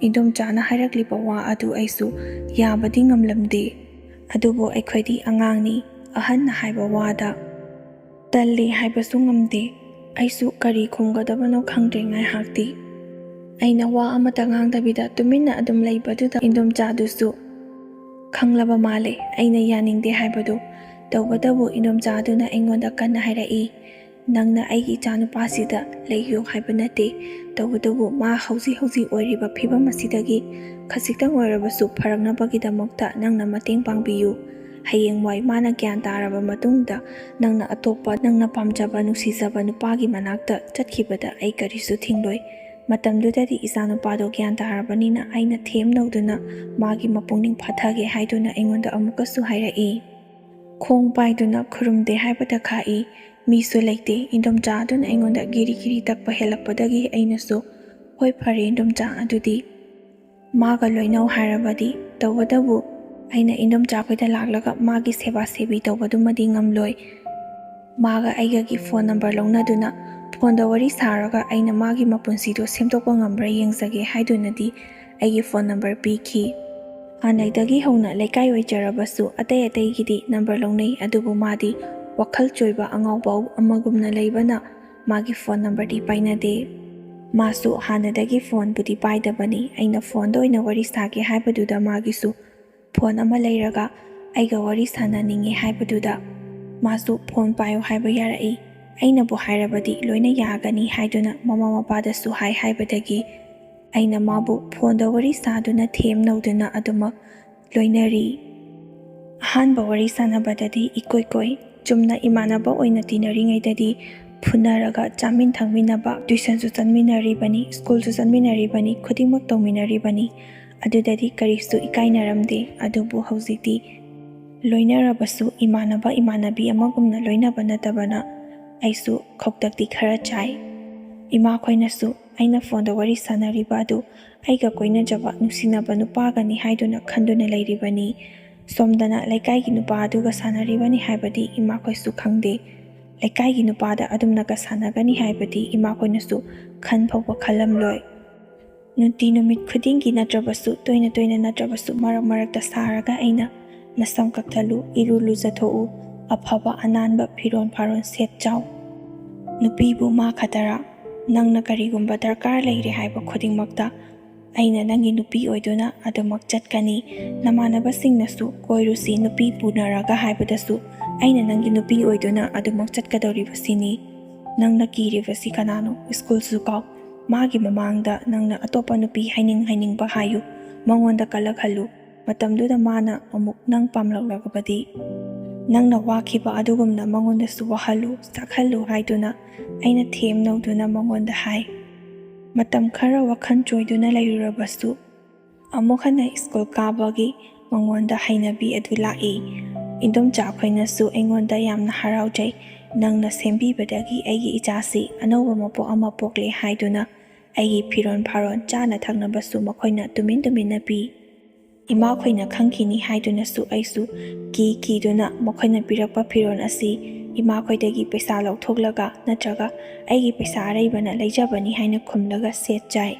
ꯏꯟꯗꯣꯝꯆꯥꯅ ꯍꯥꯏꯔꯛꯂꯤꯕ ꯋꯥ ꯑꯗꯨ ꯑꯩꯁꯨ ꯌꯥꯕꯗꯤ ꯉꯝꯂꯝꯗꯦ꯫ ꯑꯗꯨꯕꯨ ꯑꯩꯈꯣꯏꯗꯤ ꯑꯉꯥꯡꯅꯤ, ꯑꯍꯟꯅ ꯍꯥꯏꯕ ꯋꯥꯗ ꯇꯜꯂꯤ ꯍꯥꯏꯕꯁꯨ ꯉꯝꯗꯦ꯫ ꯑꯩꯁꯨ ꯀꯔꯤ ꯈꯨꯝꯒꯗꯕꯅꯣ ꯈꯪꯗ꯭ꯔꯦ ꯉꯥꯏꯍꯥꯛꯇꯤ꯫ ꯑꯩꯅ ꯋꯥ ꯑꯃꯠꯇ ꯉꯥꯡꯗꯕꯤꯗ ꯇꯨꯃꯤꯟꯅ ꯑꯗꯨꯝ ꯂꯩꯕꯗꯨꯗ ꯏꯟꯗꯣꯝꯆꯥꯗꯨꯁꯨ ꯈꯪꯂꯕ ꯃꯥꯜꯂꯦ ꯑꯩꯅ ꯌꯥꯅꯤꯡꯗꯦ ꯍꯥꯏꯕꯗꯨ꯫ ꯇꯧꯕꯇꯕꯨ ꯏꯟꯗꯣꯝꯆꯥ ꯑꯗꯨꯅ ꯑꯩꯉꯣꯟꯗ ꯀꯟꯅ ꯍꯥꯏꯔꯛꯏ, "ꯅꯪꯅ ꯑꯩꯒꯤ ꯏꯆꯥꯅꯨꯄꯥꯁꯤꯗ ꯂꯩꯌꯨ ꯍꯥꯏꯕ ꯅꯠꯇꯦ꯫ ꯇꯧꯕꯇꯕꯨ ꯃꯥ ꯍꯧꯖꯤꯛ ꯍꯧꯖꯤꯛ ꯑꯣꯏꯔꯤꯕ ꯐꯤꯕꯝ ꯑꯁꯤꯗꯒꯤ ꯈꯖꯤꯛꯇꯪ ꯑꯣꯏꯔꯕꯁꯨ ꯐꯔꯛꯅꯕꯒꯤꯗꯃꯛꯇ ꯅꯪꯅ ꯃꯇꯦꯡ ꯄꯥꯡꯕꯤꯌꯨ꯫ ꯍꯌꯦꯡꯋꯥꯏ ꯃꯥꯅ ꯒ꯭ꯌꯥꯟ ꯇꯥꯔꯕ ꯃꯇꯨꯡꯗ ꯅꯪꯅ ꯑꯇꯣꯞꯄ, ꯅꯪꯅ ꯄꯥꯝꯖꯕ, ꯅꯨꯡꯁꯤꯖꯕ ꯅꯨꯄꯥꯒꯤ ꯃꯅꯥꯛꯇ ꯆꯠꯈꯤꯕꯗ ꯑꯩ ꯀꯔꯤꯁꯨ ꯊꯤꯡꯂꯣꯏ꯫ ꯃꯇꯝꯗꯨꯗꯗꯤ ꯏꯆꯥꯅꯨꯄꯥꯗꯣ ꯒ꯭ꯌꯥꯟ ꯇꯥꯔꯕꯅꯤꯅ ꯑꯩꯅ ꯊꯦꯝꯅꯧꯗꯨꯅ ꯃꯥꯒꯤ ꯃꯄꯨꯛꯅꯤꯡ ꯐꯥꯊꯒꯦ" ꯍꯥꯏꯗꯨꯅ ꯑꯩꯉꯣꯟꯗ ꯑꯃꯨꯛꯀꯁꯨ ꯍꯥꯏꯔꯛꯏ꯫ ꯈꯣꯡ ꯄꯥꯏꯗꯨꯅ ꯈꯨꯔꯨꯝꯗꯦ ꯍꯥꯏꯕꯇ ꯈꯥꯛꯏ꯫ ꯃꯤꯁꯨ ꯂꯩꯇꯦ꯫ ꯏꯟꯗꯣꯝꯆꯥ ꯑꯗꯨꯅ ꯑꯩꯉꯣꯟꯗ ꯒꯤꯔꯤ ꯒꯤꯔꯤ ꯇꯛꯄ ꯍꯦꯜꯂꯛꯄꯗꯒꯤ ꯑꯩꯅꯁꯨ, "ꯍꯣꯏ, ꯐꯔꯦ ꯏꯟꯗꯣꯝꯆꯥ, ꯑꯗꯨꯗꯤ ꯃꯥꯒ ꯂꯣꯏꯅꯧ ꯍꯥꯏꯔꯕꯗꯤ"꯫ ꯇꯧꯕꯇꯕꯨ ꯑꯩꯅ ꯏꯟꯗꯣꯝꯆꯥꯈꯣꯏꯗ ꯂꯥꯛꯂꯒ ꯃꯥꯒꯤ ꯁꯦꯕꯥ ꯁꯦꯕꯤ ꯇꯧꯕꯗꯨꯃꯗꯤ ꯉꯝꯂꯣꯏ꯫ ꯃꯥꯒ ꯑꯩꯒꯒꯤ ꯐꯣꯟ ꯅꯝꯕꯔ ꯂꯧꯅꯗꯨꯅ ꯐꯣꯟꯗ ꯋꯥꯔꯤ ꯁꯥꯔꯒ ꯑꯩꯅ ꯃꯥꯒꯤ ꯃꯄꯨꯟꯁꯤꯗꯨ ꯁꯦꯝꯗꯣꯛꯄ ꯉꯝꯕ꯭ꯔꯥ ꯌꯦꯡꯖꯒꯦ ꯍꯥꯏꯗꯨꯅꯗꯤ ꯑꯩꯒꯤ ꯐꯣꯟ ꯅꯝꯕꯔ ꯄꯤꯈꯤ꯫ ꯍꯥꯟꯅꯗꯒꯤ ꯍꯧꯅ ꯂꯩꯀꯥꯏ ꯑꯣꯏꯖꯔꯕꯁꯨ ꯑꯇꯩ ꯑꯇꯩꯒꯤꯗꯤ ꯅꯝꯕꯔ ꯂꯧꯅꯩ, ꯑꯗꯨꯕꯨ ꯃꯥꯗꯤ ꯋꯥꯈꯜ ꯆꯣꯏꯕ ꯑꯉꯥꯎꯕ ꯑꯃꯒꯨꯝꯅ ꯂꯩꯕꯅ ꯃꯥꯒꯤ ꯐꯣꯟ ꯅꯝꯕꯔꯗꯤ ꯄꯥꯏꯅꯗꯦ꯫ ꯃꯥꯁꯨ ꯍꯥꯟꯅꯗꯒꯤ ꯐꯣꯟꯕꯨꯗꯤ ꯄꯥꯏꯗꯕꯅꯤ꯫ ꯑꯩꯅ ꯐꯣꯟꯗ ꯑꯣꯏꯅ ꯋꯥꯔꯤ ꯁꯥꯒꯦ ꯍꯥꯏꯕꯗꯨꯗ ꯃꯥꯒꯤꯁꯨ ꯐꯣꯟ ꯑꯃ ꯂꯩꯔꯒ ꯑꯩꯒ ꯋꯥꯔꯤ ꯁꯥꯟꯅꯅꯤꯡꯉꯤ ꯍꯥꯏꯕꯗꯨꯗ ꯃꯥꯁꯨ ꯐꯣꯟ ꯄꯥꯏꯌꯨ ꯍꯥꯏꯕ ꯌꯥꯔꯛꯏ꯫ ꯑꯩꯅꯕꯨ ꯍꯥꯏꯔꯕꯗꯤ ꯂꯣꯏꯅ ꯌꯥꯒꯅꯤ ꯍꯥꯏꯗꯨꯅ ꯃꯃꯥ ꯃꯄꯥꯗꯁꯨ ꯍꯥꯏ ꯍꯥꯏꯕꯗꯒꯤ ꯑꯩꯅ ꯃꯥꯕꯨ ꯐꯣꯟꯗ ꯋꯥꯔꯤ ꯁꯥꯗꯨꯅ ꯊꯦꯝꯅꯧꯗꯨꯅ ꯑꯗꯨꯃꯛ ꯂꯣꯏꯅꯔꯤ꯫ ꯑꯍꯥꯟꯕ ꯋꯥꯔꯤ ꯁꯥꯟꯅꯕꯗꯗꯤ ꯏꯀꯣꯏ ꯀꯣꯏ, ꯆꯨꯝꯅ ꯏꯃꯥꯟꯅꯕ ꯑꯣꯏꯅ ꯇꯤꯟꯅꯔꯤꯉꯩꯗꯗꯤ ꯐꯨꯅꯔꯒ ꯆꯥꯃꯤꯟ ꯊꯛꯃꯤꯟꯅꯕ, ꯇ꯭ꯌꯨꯁꯟꯁꯨ ꯆꯠꯃꯤꯟꯅꯔꯤꯕꯅꯤ, ꯁ꯭ꯀꯨꯜꯁꯨ ꯆꯠꯃꯤꯟꯅꯔꯤꯕꯅꯤ, ꯈꯨꯗꯤꯡꯃꯛ ꯇꯧꯃꯤꯟꯅꯔꯤꯕꯅꯤ꯫ ꯑꯗꯨꯗꯗꯤ ꯀꯔꯤꯁꯨ ꯏꯀꯥꯏꯅꯔꯝꯗꯦ꯫ ꯑꯗꯨꯕꯨ ꯍꯧꯖꯤꯛꯇꯤ ꯂꯣꯏꯅꯔꯕꯁꯨ ꯏꯃꯥꯟꯅꯕ ꯏꯃꯥꯟꯅꯕꯤ ꯑꯃꯒꯨꯝꯅ ꯂꯣꯏꯅꯕ ꯅꯠꯇꯕꯅ ꯑꯩꯁꯨ ꯈꯧꯇꯛꯇꯤ ꯈꯔ ꯆꯥꯏ꯫ ꯏꯃꯥꯈꯣꯏꯅꯁꯨ ꯑꯩꯅ ꯐꯣꯟꯗ ꯋꯥꯔꯤ ꯁꯥꯟꯅꯔꯤꯕ ꯑꯗꯨ ꯑꯩꯒ ꯀꯣꯏꯅꯖꯕ ꯅꯨꯡꯁꯤꯅꯕ ꯅꯨꯄꯥꯒꯅꯤ ꯍꯥꯏꯗꯨꯅ ꯈꯟꯗꯨꯅ ꯂꯩꯔꯤꯕꯅꯤ꯫ ꯁꯣꯝꯗꯅ ꯂꯩꯀꯥꯏꯒꯤ ꯅꯨꯄꯥ ꯑꯗꯨꯒ ꯁꯥꯟꯅꯔꯤꯕꯅꯤ ꯍꯥꯏꯕꯗꯤ ꯏꯃꯥꯈꯣꯏꯁꯨ ꯈꯪꯗꯦ꯫ ꯂꯩꯀꯥꯏꯒꯤ ꯅꯨꯄꯥꯗ ꯑꯗꯨꯝꯅꯒ ꯁꯥꯟꯅꯒꯅꯤ ꯍꯥꯏꯕꯗꯤ ꯏꯃꯥꯈꯣꯏꯅꯁꯨ ꯈꯟ ꯐꯥꯎꯕ ꯈꯜꯂꯝꯂꯣꯏ꯫ ꯅꯨꯡꯇꯤ ꯅꯨꯃꯤꯠ ꯈꯨꯗꯤꯡꯒꯤ ꯅꯠꯇ꯭ꯔꯕꯁꯨ, ꯇꯣꯏꯅ ꯇꯣꯏꯅ ꯅꯠꯇ꯭ꯔꯕꯁꯨ, ꯃꯔꯛ ꯃꯔꯛꯇ ꯁꯥꯔꯒ ꯑꯩꯅ "ꯅꯁꯝ ꯀꯛꯊꯠꯂꯨ, ꯏꯔꯨ ꯂꯨꯖꯊꯣꯛꯎ, ꯑꯐꯕ ꯑꯅꯥꯟꯕ ꯐꯤꯔꯣꯟ ꯐꯥꯔꯣꯟ ꯁꯦꯠ ꯆꯥꯎ꯫ ꯅꯨꯄꯤꯕꯨ ꯃꯥ ꯈꯛꯇꯔꯥ? ꯅꯪꯅ ꯀꯔꯤꯒꯨꯝꯕ ꯗꯔꯀꯥꯔ ꯂꯩꯔꯦ ꯍꯥꯏꯕ ꯈꯨꯗꯤꯡꯃꯛꯇ ꯑꯩꯅ ꯅꯪꯒꯤ ꯅꯨꯄꯤ ꯑꯣꯏꯗꯨꯅ ꯑꯗꯨꯃꯛ ꯆꯠꯀꯅꯤ꯫ ꯅꯃꯥꯟꯅꯕꯁꯤꯡꯅꯁꯨ ꯀꯣꯏꯔꯨꯁꯤ, ꯅꯨꯄꯤ ꯄꯨꯅꯔꯒ ꯍꯥꯏꯕꯗꯁꯨ ꯑꯩꯅ ꯅꯪꯒꯤ ꯅꯨꯄꯤ ꯑꯣꯏꯗꯨꯅ ꯑꯗꯨꯃꯛ ꯆꯠꯀꯗꯧꯔꯤꯕꯁꯤꯅꯤ꯫ ꯅꯪꯅ ꯀꯤꯔꯤꯕꯁꯤ ꯀꯅꯥꯅꯣ? ꯁ꯭ꯀꯨꯜꯁꯨ ꯀꯥꯎ꯫ ꯃꯥꯒꯤ ꯃꯃꯥꯡꯗ ꯅꯪꯅ ꯑꯇꯣꯞꯄ ꯅꯨꯄꯤ ꯍꯥꯏꯅꯤꯡ ꯍꯥꯏꯅꯤꯡꯕ ꯍꯥꯏꯌꯨ, ꯃꯉꯣꯟꯗ ꯀꯜꯂꯛꯍꯜꯂꯨ꯫ ꯃꯇꯝꯗꯨꯗ ꯃꯥꯅ ꯑꯃꯨꯛ ꯅꯪ ꯄꯥꯝꯂꯛꯂꯕꯗꯤ ꯅꯪꯅ ꯋꯥꯈꯤꯕ ꯑꯗꯨꯒꯨꯝꯅ ꯃꯉꯣꯟꯗꯁꯨ ꯋꯥꯍꯜꯂꯨ, ꯆꯥꯛꯍꯜꯂꯨ" ꯍꯥꯏꯗꯨꯅ ꯑꯩꯅ ꯊꯦꯝꯅꯧꯗꯨꯅ ꯃꯉꯣꯟꯗ ꯍꯥꯏ꯫ ꯃꯇꯝ ꯈꯔ ꯋꯥꯈꯜ ꯆꯣꯏꯗꯨꯅ ꯂꯩꯔꯨꯔꯕꯁꯨ ꯑꯃꯨꯛ ꯍꯟꯅ ꯁ꯭ꯀꯨꯜ ꯀꯥꯕꯒꯤ ꯃꯉꯣꯟꯗ ꯍꯩꯅꯕꯤ ꯑꯗꯨ ꯂꯥꯛꯏ꯫ ꯏꯟꯗꯣꯝꯆꯥ ꯑꯩꯈꯣꯏꯅꯁꯨ ꯑꯩꯉꯣꯟꯗ ꯌꯥꯝꯅ ꯍꯔꯥꯎꯖꯩ꯫ "ꯅꯪꯅ ꯁꯦꯝꯕꯤꯕꯗꯒꯤ ꯑꯩꯒꯤ ꯏꯆꯥꯁꯤ ꯑꯅꯧꯕ ꯃꯄꯣꯛ ꯑꯃ ꯄꯣꯛꯂꯦ" ꯍꯥꯏꯗꯨꯅ ꯑꯩꯒꯤ ꯐꯤꯔꯣꯜ ꯐꯥꯔꯣꯜ, ꯆꯥꯅ ꯊꯛꯅꯕꯁꯨ ꯃꯈꯣꯏꯅ ꯇꯨꯃꯤꯟ ꯇꯨꯃꯤꯟꯅ ꯄꯤ꯫ ꯏꯃꯥꯈꯣꯏꯅ ꯈꯪꯈꯤꯅꯤ ꯍꯥꯏꯗꯨꯅꯁꯨ ꯑꯩꯁꯨ ꯀꯤ ꯀꯤꯗꯨꯅ ꯃꯈꯣꯏꯅ ꯄꯤꯔꯛꯄ ꯐꯤꯔꯣꯜ ꯑꯁꯤ ꯏꯃꯥꯈꯣꯏꯗꯒꯤ ꯄꯩꯁꯥ ꯂꯧꯊꯣꯛꯂꯒ ꯅꯠꯇ꯭ꯔꯒ ꯑꯩꯒꯤ ꯄꯩꯁꯥ ꯑꯔꯩꯕꯅ ꯂꯩꯖꯕꯅꯤ ꯍꯥꯏꯅ ꯈꯨꯝꯂꯒ ꯁꯦꯠ ꯆꯥꯏ꯫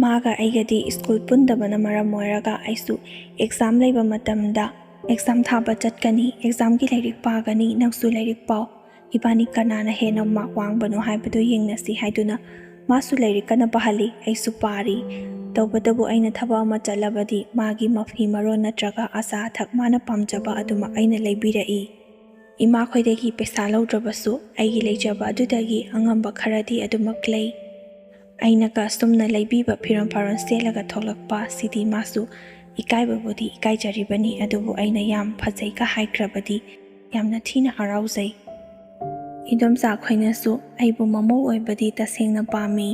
ꯃꯥꯒ ꯑꯩꯒꯗꯤ ꯁ꯭ꯀꯨꯜ ꯄꯨꯟꯗꯕꯅ ꯃꯔꯝ ꯑꯣꯏꯔꯒ ꯑꯩꯁꯨ ꯑꯦꯛꯖꯥꯝ ꯂꯩꯕ ꯃꯇꯝꯗ "ꯑꯦꯛꯖꯥꯝ ꯊꯥꯕ ꯆꯠꯀꯅꯤ, ꯑꯦꯛꯖꯥꯝꯒꯤ ꯂꯥꯏꯔꯤꯛ ꯄꯥꯒꯅꯤ, ꯅꯪꯁꯨ ꯂꯥꯏꯔꯤꯛ ꯄꯥꯎ, ꯏꯕꯥꯅꯤ ꯀꯅꯥꯅ ꯍꯦꯟꯅ ꯃꯥꯔꯛ ꯋꯥꯡꯕꯅꯣ ꯍꯥꯏꯕꯗꯨ ꯌꯦꯡꯅꯁꯤ" ꯍꯥꯏꯗꯨꯅ ꯃꯥꯁꯨ ꯂꯥꯏꯔꯤꯛ ꯀꯟꯅ ꯄꯥꯍꯜꯂꯤ, ꯑꯩꯁꯨ ꯄꯥꯔꯤ꯫ ꯇꯧꯕꯇꯕꯨ ꯑꯩꯅ ꯊꯕꯛ ꯑꯃ ꯆꯠꯂꯕꯗꯤ ꯃꯥꯒꯤ ꯃꯐꯤ ꯃꯔꯣꯟ ꯅꯠꯇ꯭ꯔꯒ ꯑꯆꯥ ꯑꯊꯛ ꯃꯥꯅ ꯄꯥꯝꯖꯕ ꯑꯗꯨꯃꯛ ꯑꯩꯅ ꯂꯩꯕꯤꯔꯛꯏ꯫ ꯏꯃꯥꯈꯣꯏꯗꯒꯤ ꯄꯩꯁꯥ ꯂꯧꯗ꯭ꯔꯕꯁꯨ ꯑꯩꯒꯤ ꯂꯩꯖꯕ ꯑꯗꯨꯗꯒꯤ ꯑꯉꯝꯕ ꯈꯔꯗꯤ ꯑꯗꯨꯃꯛ ꯂꯩ꯫ ꯑꯩꯅꯒ ꯑꯁꯨꯝꯅ ꯂꯩꯕꯤꯕ ꯐꯤꯔꯣꯜ ꯐꯥꯔꯣꯜ ꯁꯦꯠꯂꯒ ꯊꯣꯛꯂꯛꯄ ꯁꯤꯗꯤ ꯃꯥꯁꯨ ꯏꯀꯥꯏꯕꯕꯨꯗꯤ ꯏꯀꯥꯏꯖꯔꯤꯕꯅꯤ, ꯑꯗꯨꯕꯨ ꯑꯩꯅ ꯌꯥꯝ ꯐꯖꯩꯒ ꯍꯥꯏꯈ꯭ꯔꯕꯗꯤ ꯌꯥꯝꯅ ꯊꯤꯅ ꯍꯔꯥꯎꯖꯩ꯫ ꯏꯗꯣꯝꯆꯥ ꯈꯣꯏꯅꯁꯨ ꯑꯩꯕꯨ ꯃꯃꯧ ꯑꯣꯏꯕꯗꯤ ꯇꯁꯦꯡꯅ ꯄꯥꯝꯃꯤ꯫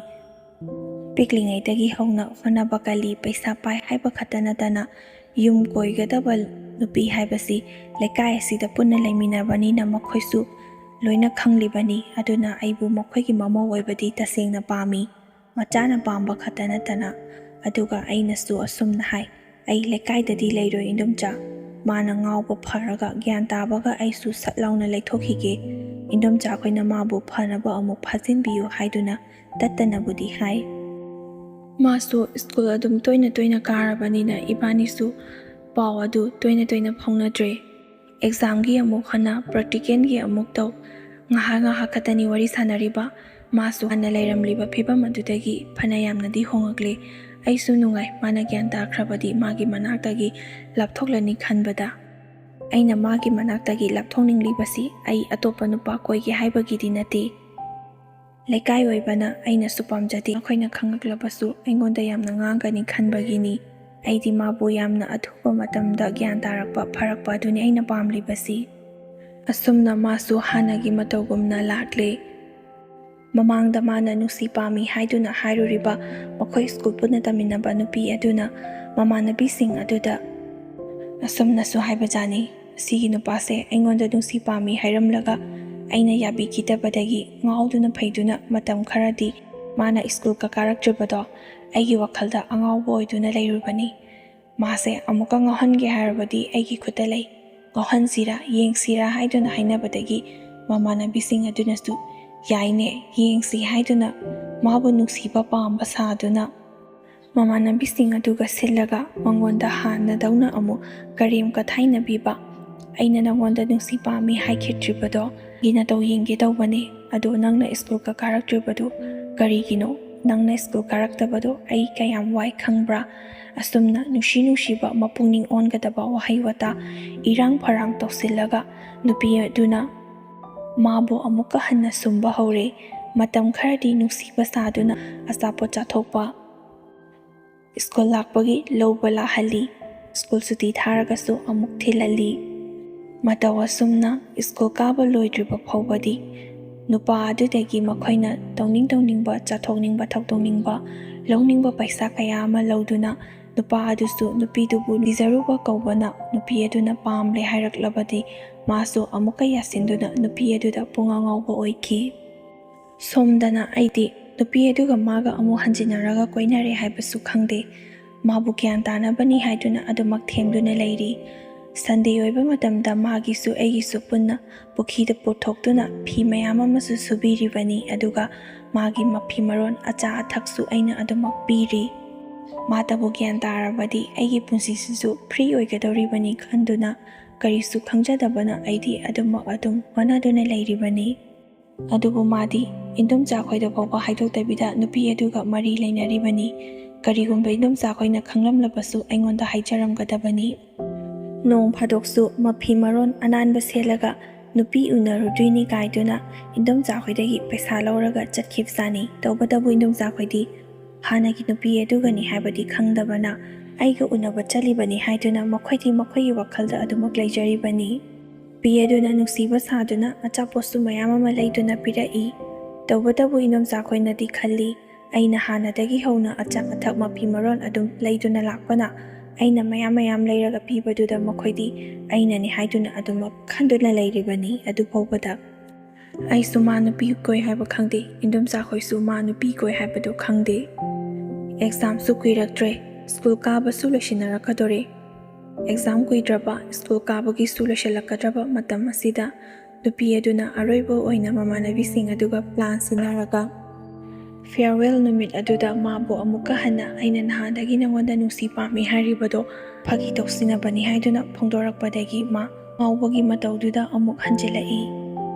ꯄꯤꯛꯂꯤꯉꯩꯗꯒꯤ ꯍꯧꯅ ꯍꯣꯠꯅꯕ ꯀꯜꯂꯤ, ꯄꯩꯁꯥ ꯄꯥꯏ ꯍꯥꯏꯕ ꯈꯛꯇ ꯅꯠꯇꯅ ꯌꯨꯝ ꯀꯣꯏꯒꯗꯕ ꯅꯨꯄꯤ ꯍꯥꯏꯕꯁꯤ ꯂꯩꯀꯥꯏ ꯑꯁꯤꯗ ꯄꯨꯟꯅ ꯂꯩꯃꯤꯟꯅꯕꯅꯤꯅ ꯃꯈꯣꯏꯁꯨ ꯂꯣꯏꯅ ꯈꯪꯂꯤꯕꯅꯤ꯫ ꯑꯗꯨꯅ ꯑꯩꯕꯨ ꯃꯈꯣꯏꯒꯤ ꯃꯃꯧ ꯑꯣꯏꯕꯗꯤ ꯇꯁꯦꯡꯅ ꯄꯥꯝꯃꯤ, ꯃꯆꯥꯅ ꯄꯥꯝꯕ ꯈꯛꯇ ꯅꯠꯇꯅ꯫ ꯑꯗꯨꯒ ꯑꯩꯅꯁꯨ ꯑꯁꯨꯝꯅ ꯍꯥꯏ, "ꯑꯩ ꯂꯩꯀꯥꯏꯗꯗꯤ ꯂꯩꯔꯣꯏ ꯏꯟꯗꯣꯝꯆꯥ꯫ ꯃꯥꯅ ꯉꯥꯎꯕ ꯐꯔꯒ ꯒ꯭ꯌꯥꯟ ꯇꯥꯕꯒ ꯑꯩꯁꯨ ꯁꯠ ꯂꯥꯎꯅ ꯂꯩꯊꯣꯛꯈꯤꯒꯦ꯫ ꯏꯟꯗꯣꯝꯆꯥ ꯈꯣꯏꯅ ꯃꯥꯕꯨ ꯐꯅꯕ ꯑꯃꯨꯛ ꯐꯥꯖꯤꯟꯕꯤꯌꯨ" ꯍꯥꯏꯗꯨꯅ ꯇꯠꯇꯅꯕꯨꯗꯤ ꯍꯥꯏ꯫ ꯃꯥꯁꯨ ꯁ꯭ꯀꯨꯜ ꯑꯗꯨꯝ ꯇꯣꯏꯅ ꯇꯣꯏꯅ ꯀꯥꯔꯕꯅꯤꯅ ꯏꯕꯥꯅꯤꯁꯨ ꯄꯥꯎ ꯑꯗꯨ ꯇꯣꯏꯅ ꯇꯣꯏꯅ ꯐꯥꯎꯅꯗ꯭ꯔꯦ꯫ ꯑꯦꯛꯖꯥꯝꯒꯤ ꯑꯃꯨꯛ ꯍꯣꯠꯅ, ꯄ꯭ꯔꯦꯛꯇꯤꯀꯦꯜꯒꯤ ꯑꯃꯨꯛ ꯇꯧ, ꯉꯥꯏꯍꯥꯛ ꯉꯥꯏꯍꯥꯛ ꯈꯛꯇꯅꯤ ꯋꯥꯔꯤ ꯁꯥꯟꯅꯔꯤꯕ꯫ ꯃꯥꯁꯨ ꯍꯥꯟꯅ ꯂꯩꯔꯝꯂꯤꯕ ꯐꯤꯕꯝ ꯑꯗꯨꯗꯒꯤ ꯐꯅ ꯌꯥꯝꯅꯗꯤ ꯍꯣꯡꯉꯛꯂꯦ꯫ ꯑꯩꯁꯨ ꯅꯨꯡꯉꯥꯏ, ꯃꯥꯅ ꯒ꯭ꯌꯥꯟ ꯇꯥꯈ꯭ꯔꯕꯗꯤ ꯃꯥꯒꯤ ꯃꯅꯥꯛꯇꯒꯤ ꯂꯥꯞꯊꯣꯛꯂꯅꯤ ꯈꯟꯕꯗ꯫ ꯑꯩꯅ ꯃꯥꯒꯤ ꯃꯅꯥꯛꯇꯒꯤ ꯂꯥꯞꯊꯣꯛꯅꯤꯡꯂꯤꯕꯁꯤ ꯑꯩ ꯑꯇꯣꯞꯄ ꯅꯨꯄꯥ ꯀꯣꯏꯒꯦ ꯍꯥꯏꯕꯒꯤꯗꯤ ꯅꯠꯇꯦ꯫ ꯂꯩꯀꯥꯏ ꯑꯣꯏꯕꯅ ꯑꯩꯅꯁꯨ ꯄꯥꯝꯖꯗꯦ꯫ ꯃꯈꯣꯏꯅ ꯈꯪꯂꯛꯂꯕꯁꯨ ꯑꯩꯉꯣꯟꯗ ꯌꯥꯝꯅ ꯉꯥꯡꯒꯅꯤ ꯈꯟꯕꯒꯤꯅꯤ꯫ ꯑꯩꯗꯤ ꯃꯥꯕꯨ ꯌꯥꯝꯅ ꯑꯊꯨꯕ ꯃꯇꯝꯗ ꯒ꯭ꯌꯥꯟ ꯇꯥꯔꯛꯄ ꯐꯔꯛꯄ ꯑꯗꯨꯅꯤ ꯑꯩꯅ ꯄꯥꯝꯂꯤꯕꯁꯤ꯫ ꯑꯁꯨꯝꯅ ꯃꯥꯁꯨ ꯍꯥꯟꯅꯒꯤ ꯃꯇꯧꯒꯨꯝꯅ ꯂꯥꯛꯂꯦ꯫ ꯃꯃꯥꯡꯗ ꯃꯥꯅ ꯅꯨꯡꯁꯤ ꯄꯥꯝꯃꯤ ꯍꯥꯏꯗꯨꯅ ꯍꯥꯏꯔꯨꯔꯤꯕ ꯃꯈꯣꯏ ꯁ꯭ꯀꯨꯜ ꯄꯨꯟꯅ ꯇꯝꯃꯤꯟꯅꯕ ꯅꯨꯄꯤ ꯑꯗꯨꯅ ꯃꯃꯥꯟꯅꯕꯤꯁꯤꯡ ꯑꯗꯨꯗ ꯑꯁꯨꯝꯅꯁꯨ ꯍꯥꯏꯕꯖꯥꯠꯅꯤ, "ꯑꯁꯤꯒꯤ ꯅꯨꯄꯥꯁꯦ ꯑꯩꯉꯣꯟꯗ ꯅꯨꯡꯁꯤ ꯄꯥꯝꯃꯤ ꯍꯥꯏꯔꯝꯂꯒ ꯑꯩꯅ ꯌꯥꯕꯤꯈꯤꯗꯕꯗꯒꯤ ꯉꯥꯎꯗꯨꯅ ꯐꯩꯗꯨꯅ ꯃꯇꯝ ꯈꯔꯗꯤ ꯃꯥꯅ ꯁ꯭ꯀꯨꯜꯒ ꯀꯥꯔꯛꯇ꯭ꯔꯤꯕꯗꯣ ꯑꯩꯒꯤ ꯋꯥꯈꯜꯗ ꯑꯉꯥꯎꯕ ꯑꯣꯏꯗꯨꯅ ꯂꯩꯔꯨꯕꯅꯤ꯫ ꯃꯥꯁꯦ ꯑꯃꯨꯛꯀ ꯉꯥꯎꯍꯟꯒꯦ ꯍꯥꯏꯔꯕꯗꯤ ꯑꯩꯒꯤ ꯈꯨꯠꯇ ꯂꯩ꯫ ꯉꯥꯎꯍꯟꯁꯤꯔꯥ, ꯌꯦꯡꯁꯤꯔꯥ ꯍꯥꯏꯗꯨꯅ ꯍꯥꯏꯅꯕꯗꯒꯤ ꯃꯃꯥꯟꯅꯕꯤꯁꯤꯡ ꯑꯗꯨꯅꯁꯨ ꯌꯥꯏꯅꯦ, ꯌꯦꯡꯁꯤ ꯍꯥꯏꯗꯨꯅ ꯃꯥꯕꯨ ꯅꯨꯡꯁꯤꯕ ꯄꯥꯝꯕ ꯁꯥꯗꯨꯅ ꯃꯃꯥꯟꯅꯕꯤꯁꯤꯡ ꯑꯗꯨꯒ ꯁꯤꯜꯂꯒ ꯃꯉꯣꯟꯗ ꯍꯥꯟꯅꯗꯧꯅ ꯑꯃꯨꯛ ꯀꯔꯦꯝ ꯀꯊꯥꯏꯅꯕꯤꯕ꯫ "ꯑꯩꯅ ꯅꯉꯣꯟꯗ ꯅꯨꯡꯁꯤ ꯄꯥꯝꯃꯤ ꯍꯥꯏꯈꯤꯗ꯭ꯔꯤꯕꯗꯣ ꯒꯤ ꯅꯇꯧ ꯌꯦꯡꯒꯦ ꯇꯧꯕꯅꯦ, ꯑꯗꯣ ꯅꯪꯅ ꯁ꯭ꯀꯨꯜꯒ ꯀꯥꯔꯛꯇ꯭ꯔꯤꯕꯗꯨ ꯀꯔꯤꯒꯤꯅꯣ? "ꯅꯪꯅ ꯁ꯭ꯀꯨꯜ ꯀꯥꯔꯛꯇꯕꯗꯣ ꯑꯩ ꯀꯌꯥꯝ ꯋꯥꯏ ꯈꯪꯕ꯭ꯔꯥ?" ꯑꯁꯨꯝꯅ ꯅꯨꯡꯁꯤ ꯅꯨꯡꯁꯤꯕ, ꯃꯄꯨꯛꯅꯤꯡ ꯑꯣꯟꯒꯗꯕ ꯋꯥꯍꯩ ꯋꯥꯇꯥ ꯏꯔꯥꯡ ꯐꯔꯥꯡ ꯇꯧꯁꯤꯜꯂꯒ, ꯅꯨꯄꯤ ꯑꯗꯨꯅ ꯃꯥꯕꯨ ꯑꯃꯨꯛꯀ ꯍꯟꯅ ꯁꯨꯝꯕ ꯍꯧꯔꯦ꯫ ꯃꯇꯝ ꯈꯔꯗꯤ ꯅꯨꯡꯁꯤꯕ ꯁꯥꯗꯨꯅ ꯑꯆꯥꯄꯣꯠ ꯆꯥꯊꯣꯛꯄ, ꯁ꯭ꯀꯨꯜ ꯂꯥꯛꯄꯒꯤ ꯂꯧꯕ ꯂꯥꯛꯍꯜꯂꯤ, ꯁ꯭ꯀꯨꯜ ꯁꯨꯇꯤ ꯊꯥꯔꯒꯁꯨ ꯑꯃꯨꯛ ꯊꯤꯜꯍꯜꯂꯤ꯫ ꯃꯇꯧ ꯑꯁꯨꯝꯅ ꯁ꯭ꯀꯨꯜ ꯀꯥꯕ ꯂꯣꯏꯗ꯭ꯔꯤꯕ ꯐꯥꯎꯕꯗꯤ ꯅꯨꯄꯥ ꯑꯗꯨꯗꯒꯤ ꯃꯈꯣꯏꯅ ꯇꯧꯅꯤꯡ ꯇꯧꯅꯤꯡꯕ, ꯆꯥꯊꯣꯛꯅꯤꯡꯕ, ꯊꯛꯇꯣꯛꯅꯤꯡꯕ, ꯂꯧꯅꯤꯡꯕ ꯄꯩꯁꯥ ꯀꯌꯥ ꯑꯃ ꯂꯧꯗꯨꯅ, ꯅꯨꯄꯥ ꯑꯗꯨꯁꯨ ꯅꯨꯄꯤꯗꯨꯕꯨ ꯅꯤꯖꯔꯨꯕ ꯀꯧꯕꯅ ꯅꯨꯄꯤ ꯑꯗꯨꯅ ꯄꯥꯝꯂꯦ ꯍꯥꯏꯔꯛꯂꯕꯗꯤ ꯃꯥꯁꯨ ꯑꯃꯨꯛꯀ ꯌꯥꯁꯤꯟꯗꯨꯅ ꯅꯨꯄꯤ ꯑꯗꯨꯗ ꯄꯨꯡꯉꯥꯎ ꯉꯥꯎꯕ ꯑꯣꯏꯈꯤ꯫ ꯁꯣꯝꯗꯅ ꯑꯩꯗꯤ ꯅꯨꯄꯤ ꯑꯗꯨꯒ ꯃꯥꯒ ꯑꯃꯨꯛ ꯍꯟꯖꯤꯟꯅꯔꯒ ꯀꯣꯏꯅꯔꯦ ꯍꯥꯏꯕꯁꯨ ꯈꯪꯗꯦ꯫ ꯃꯥꯕꯨ ꯒ꯭ꯌꯥꯟ ꯇꯥꯅꯕꯅꯤ ꯍꯥꯏꯗꯨꯅ ꯑꯗꯨꯃꯛ ꯊꯦꯝꯗꯨꯅ ꯂꯩꯔꯤ꯫ ꯁꯟꯗꯦ ꯑꯣꯏꯕ ꯃꯇꯝꯗ ꯃꯥꯒꯤꯁꯨ ꯑꯩꯒꯤꯁꯨ ꯄꯨꯟꯅ ꯄꯨꯈ꯭ꯔꯤꯗ ꯄꯨꯊꯣꯛꯇꯨꯅ ꯐꯤ ꯃꯌꯥꯝ ꯑꯃꯁꯨ ꯁꯨꯕꯤꯔꯤꯕꯅꯤ, ꯑꯗꯨꯒ ꯃꯥꯒꯤ ꯃꯐꯤ ꯃꯔꯣꯟ, ꯑꯆꯥ ꯑꯊꯛꯁꯨ ꯑꯩꯅ ꯑꯗꯨꯃꯛ ꯄꯤꯔꯤ꯫ ꯃꯥꯇꯕꯨ ꯒ꯭ꯌꯥꯟ ꯇꯥꯔꯕꯗꯤ ꯑꯩꯒꯤ ꯄꯨꯟꯁꯤꯁꯤꯁꯨ ꯐ꯭ꯔꯤ ꯑꯣꯏꯒꯗꯧꯔꯤꯕꯅꯤ ꯈꯟꯗꯨꯅ ꯀꯔꯤꯁꯨ ꯈꯪꯖꯗꯕꯅ ꯑꯩꯗꯤ ꯑꯗꯨꯃꯛ ꯑꯗꯨꯝ ꯍꯣꯠꯅꯗꯨꯅ ꯂꯩꯔꯤꯕꯅꯤ꯫ ꯑꯗꯨꯕꯨ ꯃꯥꯗꯤ ꯏꯟꯗꯣꯝꯆꯥ ꯈꯣꯏꯗ ꯐꯥꯎꯕ ꯍꯥꯏꯗꯣꯛꯇꯕꯤꯗ ꯅꯨꯄꯤ ꯑꯗꯨꯒ ꯃꯔꯤ ꯂꯩꯅꯔꯤꯕꯅꯤ꯫ ꯀꯔꯤꯒꯨꯝꯕ ꯏꯟꯗꯣꯝꯆꯥ ꯈꯣꯏꯅ ꯈꯪꯂꯝꯂꯕꯁꯨ ꯑꯩꯉꯣꯟꯗ ꯍꯥꯏꯖꯔꯝꯒꯗꯕꯅꯤ꯫ ꯅꯣꯡ ꯐꯥꯗꯣꯛꯁꯨ ꯃꯐꯤ ꯃꯔꯣꯟ ꯑꯅꯥꯟꯕ ꯁꯦꯠꯂꯒ ꯅꯨꯄꯤ ꯎꯅꯔꯨꯗꯣꯏꯅꯤ ꯀꯥꯏꯗꯨꯅ ꯏꯟꯗꯣꯝꯆꯥ ꯈꯣꯏꯗꯒꯤ ꯄꯩꯁꯥ ꯂꯧꯔꯒ ꯆꯠꯈꯤꯕꯖꯥꯠꯅꯤ꯫ ꯇꯧꯕꯇꯕꯨ ꯏꯟꯗꯣꯝꯆꯥ ꯈꯣꯏꯗꯤ ꯍꯥꯟꯅꯒꯤ ꯅꯨꯄꯤ ꯑꯗꯨꯒꯅꯤ ꯍꯥꯏꯕꯗꯤ ꯈꯪꯗꯕꯅ ꯑꯩꯒ ꯎꯅꯕ ꯆꯠꯂꯤꯕꯅꯤ ꯍꯥꯏꯗꯨꯅ ꯃꯈꯣꯏꯗꯤ ꯃꯈꯣꯏꯒꯤ ꯋꯥꯈꯜꯗ ꯑꯗꯨꯃꯛ ꯂꯩꯖꯔꯤꯕꯅꯤ꯫ ꯅꯨꯄꯤ ꯑꯗꯨꯅ ꯅꯨꯡꯁꯤꯕ ꯁꯥꯗꯨꯅ ꯑꯆꯥꯄꯣꯠꯁꯨ ꯃꯌꯥꯝ ꯑꯃ ꯂꯩꯗꯨꯅ ꯄꯤꯔꯛꯏ꯫ ꯇꯧꯕꯇꯕꯨ ꯏꯟꯗꯣꯝꯆꯥ ꯈꯣꯏꯅꯗꯤ ꯈꯜꯂꯤ, ꯑꯩꯅ ꯍꯥꯟꯅꯗꯒꯤ ꯍꯧꯅ ꯑꯆꯥ ꯑꯊꯛ ꯃꯐꯤ ꯃꯔꯣꯟ ꯑꯗꯨꯝ ꯂꯩꯗꯨꯅ ꯂꯥꯛꯄꯅ ꯑꯩꯅ ꯃꯌꯥꯝ ꯃꯌꯥꯝ ꯂꯩꯔꯒ ꯄꯤꯕꯗꯨꯗ ꯃꯈꯣꯏꯗꯤ ꯑꯩꯅꯅꯤ ꯍꯥꯏꯗꯨꯅ ꯑꯗꯨꯃꯛ ꯈꯟꯗꯨꯅ ꯂꯩꯔꯤꯕꯅꯤ꯫ ꯑꯗꯨꯐꯥꯎꯕꯗ ꯑꯩꯁꯨ ꯃꯥ ꯅꯨꯄꯤ ꯀꯣꯏ ꯍꯥꯏꯕ ꯈꯪꯗꯦ, ꯏꯟꯗꯣꯝꯆꯥ ꯈꯣꯏꯁꯨ ꯃꯥ ꯅꯨꯄꯤ ꯀꯣꯏ ꯍꯥꯏꯕꯗꯨ ꯈꯪꯗꯦ꯫ ꯑꯦꯛꯖꯥꯝꯁꯨ ꯀꯨꯏꯔꯛꯇ꯭ꯔꯦ, ꯁ꯭ꯀꯨꯜ ꯀꯥꯕꯁꯨ ꯂꯣꯏꯁꯤꯟꯅꯔꯛꯀꯗꯣꯔꯦ꯫ ꯑꯦꯛꯖꯥꯝ ꯀꯨꯏꯗ꯭ꯔꯕ, ꯁ꯭ꯀꯨꯜ ꯀꯥꯕꯒꯤꯁꯨ ꯂꯣꯏꯁꯤꯜꯂꯛꯀꯗ꯭ꯔꯕ ꯃꯇꯝ ꯑꯁꯤꯗ ꯅꯨꯄꯤ ꯑꯗꯨꯅ ꯑꯔꯣꯏꯕ ꯑꯣꯏꯅ ꯃꯃꯥꯟꯅꯕꯤꯁꯤꯡ ꯑꯗꯨꯒ ꯄ꯭ꯂꯥꯟ ꯁꯤꯟꯅꯔꯒ ꯐꯤꯌꯔꯋꯦꯜ ꯅꯨꯃꯤꯠ ꯑꯗꯨꯗ ꯃꯥꯕꯨ ꯑꯃꯨꯛꯀ ꯍꯟꯅ ꯑꯩꯅ ꯅꯍꯥꯟꯗꯒꯤ ꯅꯉꯣꯟꯗ ꯅꯨꯡꯁꯤ ꯄꯥꯝꯃꯤ ꯍꯥꯏꯔꯤꯕꯗꯣ ꯐꯥꯒꯤ ꯇꯧꯁꯤꯟꯅꯕꯅꯤ ꯍꯥꯏꯗꯨꯅ ꯐꯣꯡꯗꯣꯔꯛꯄꯗꯒꯤ ꯃꯥ ꯉꯥꯎꯕꯒꯤ ꯃꯇꯧꯗꯨꯗ ꯑꯃꯨꯛ ꯍꯟꯖꯤꯜꯂꯛꯏ꯫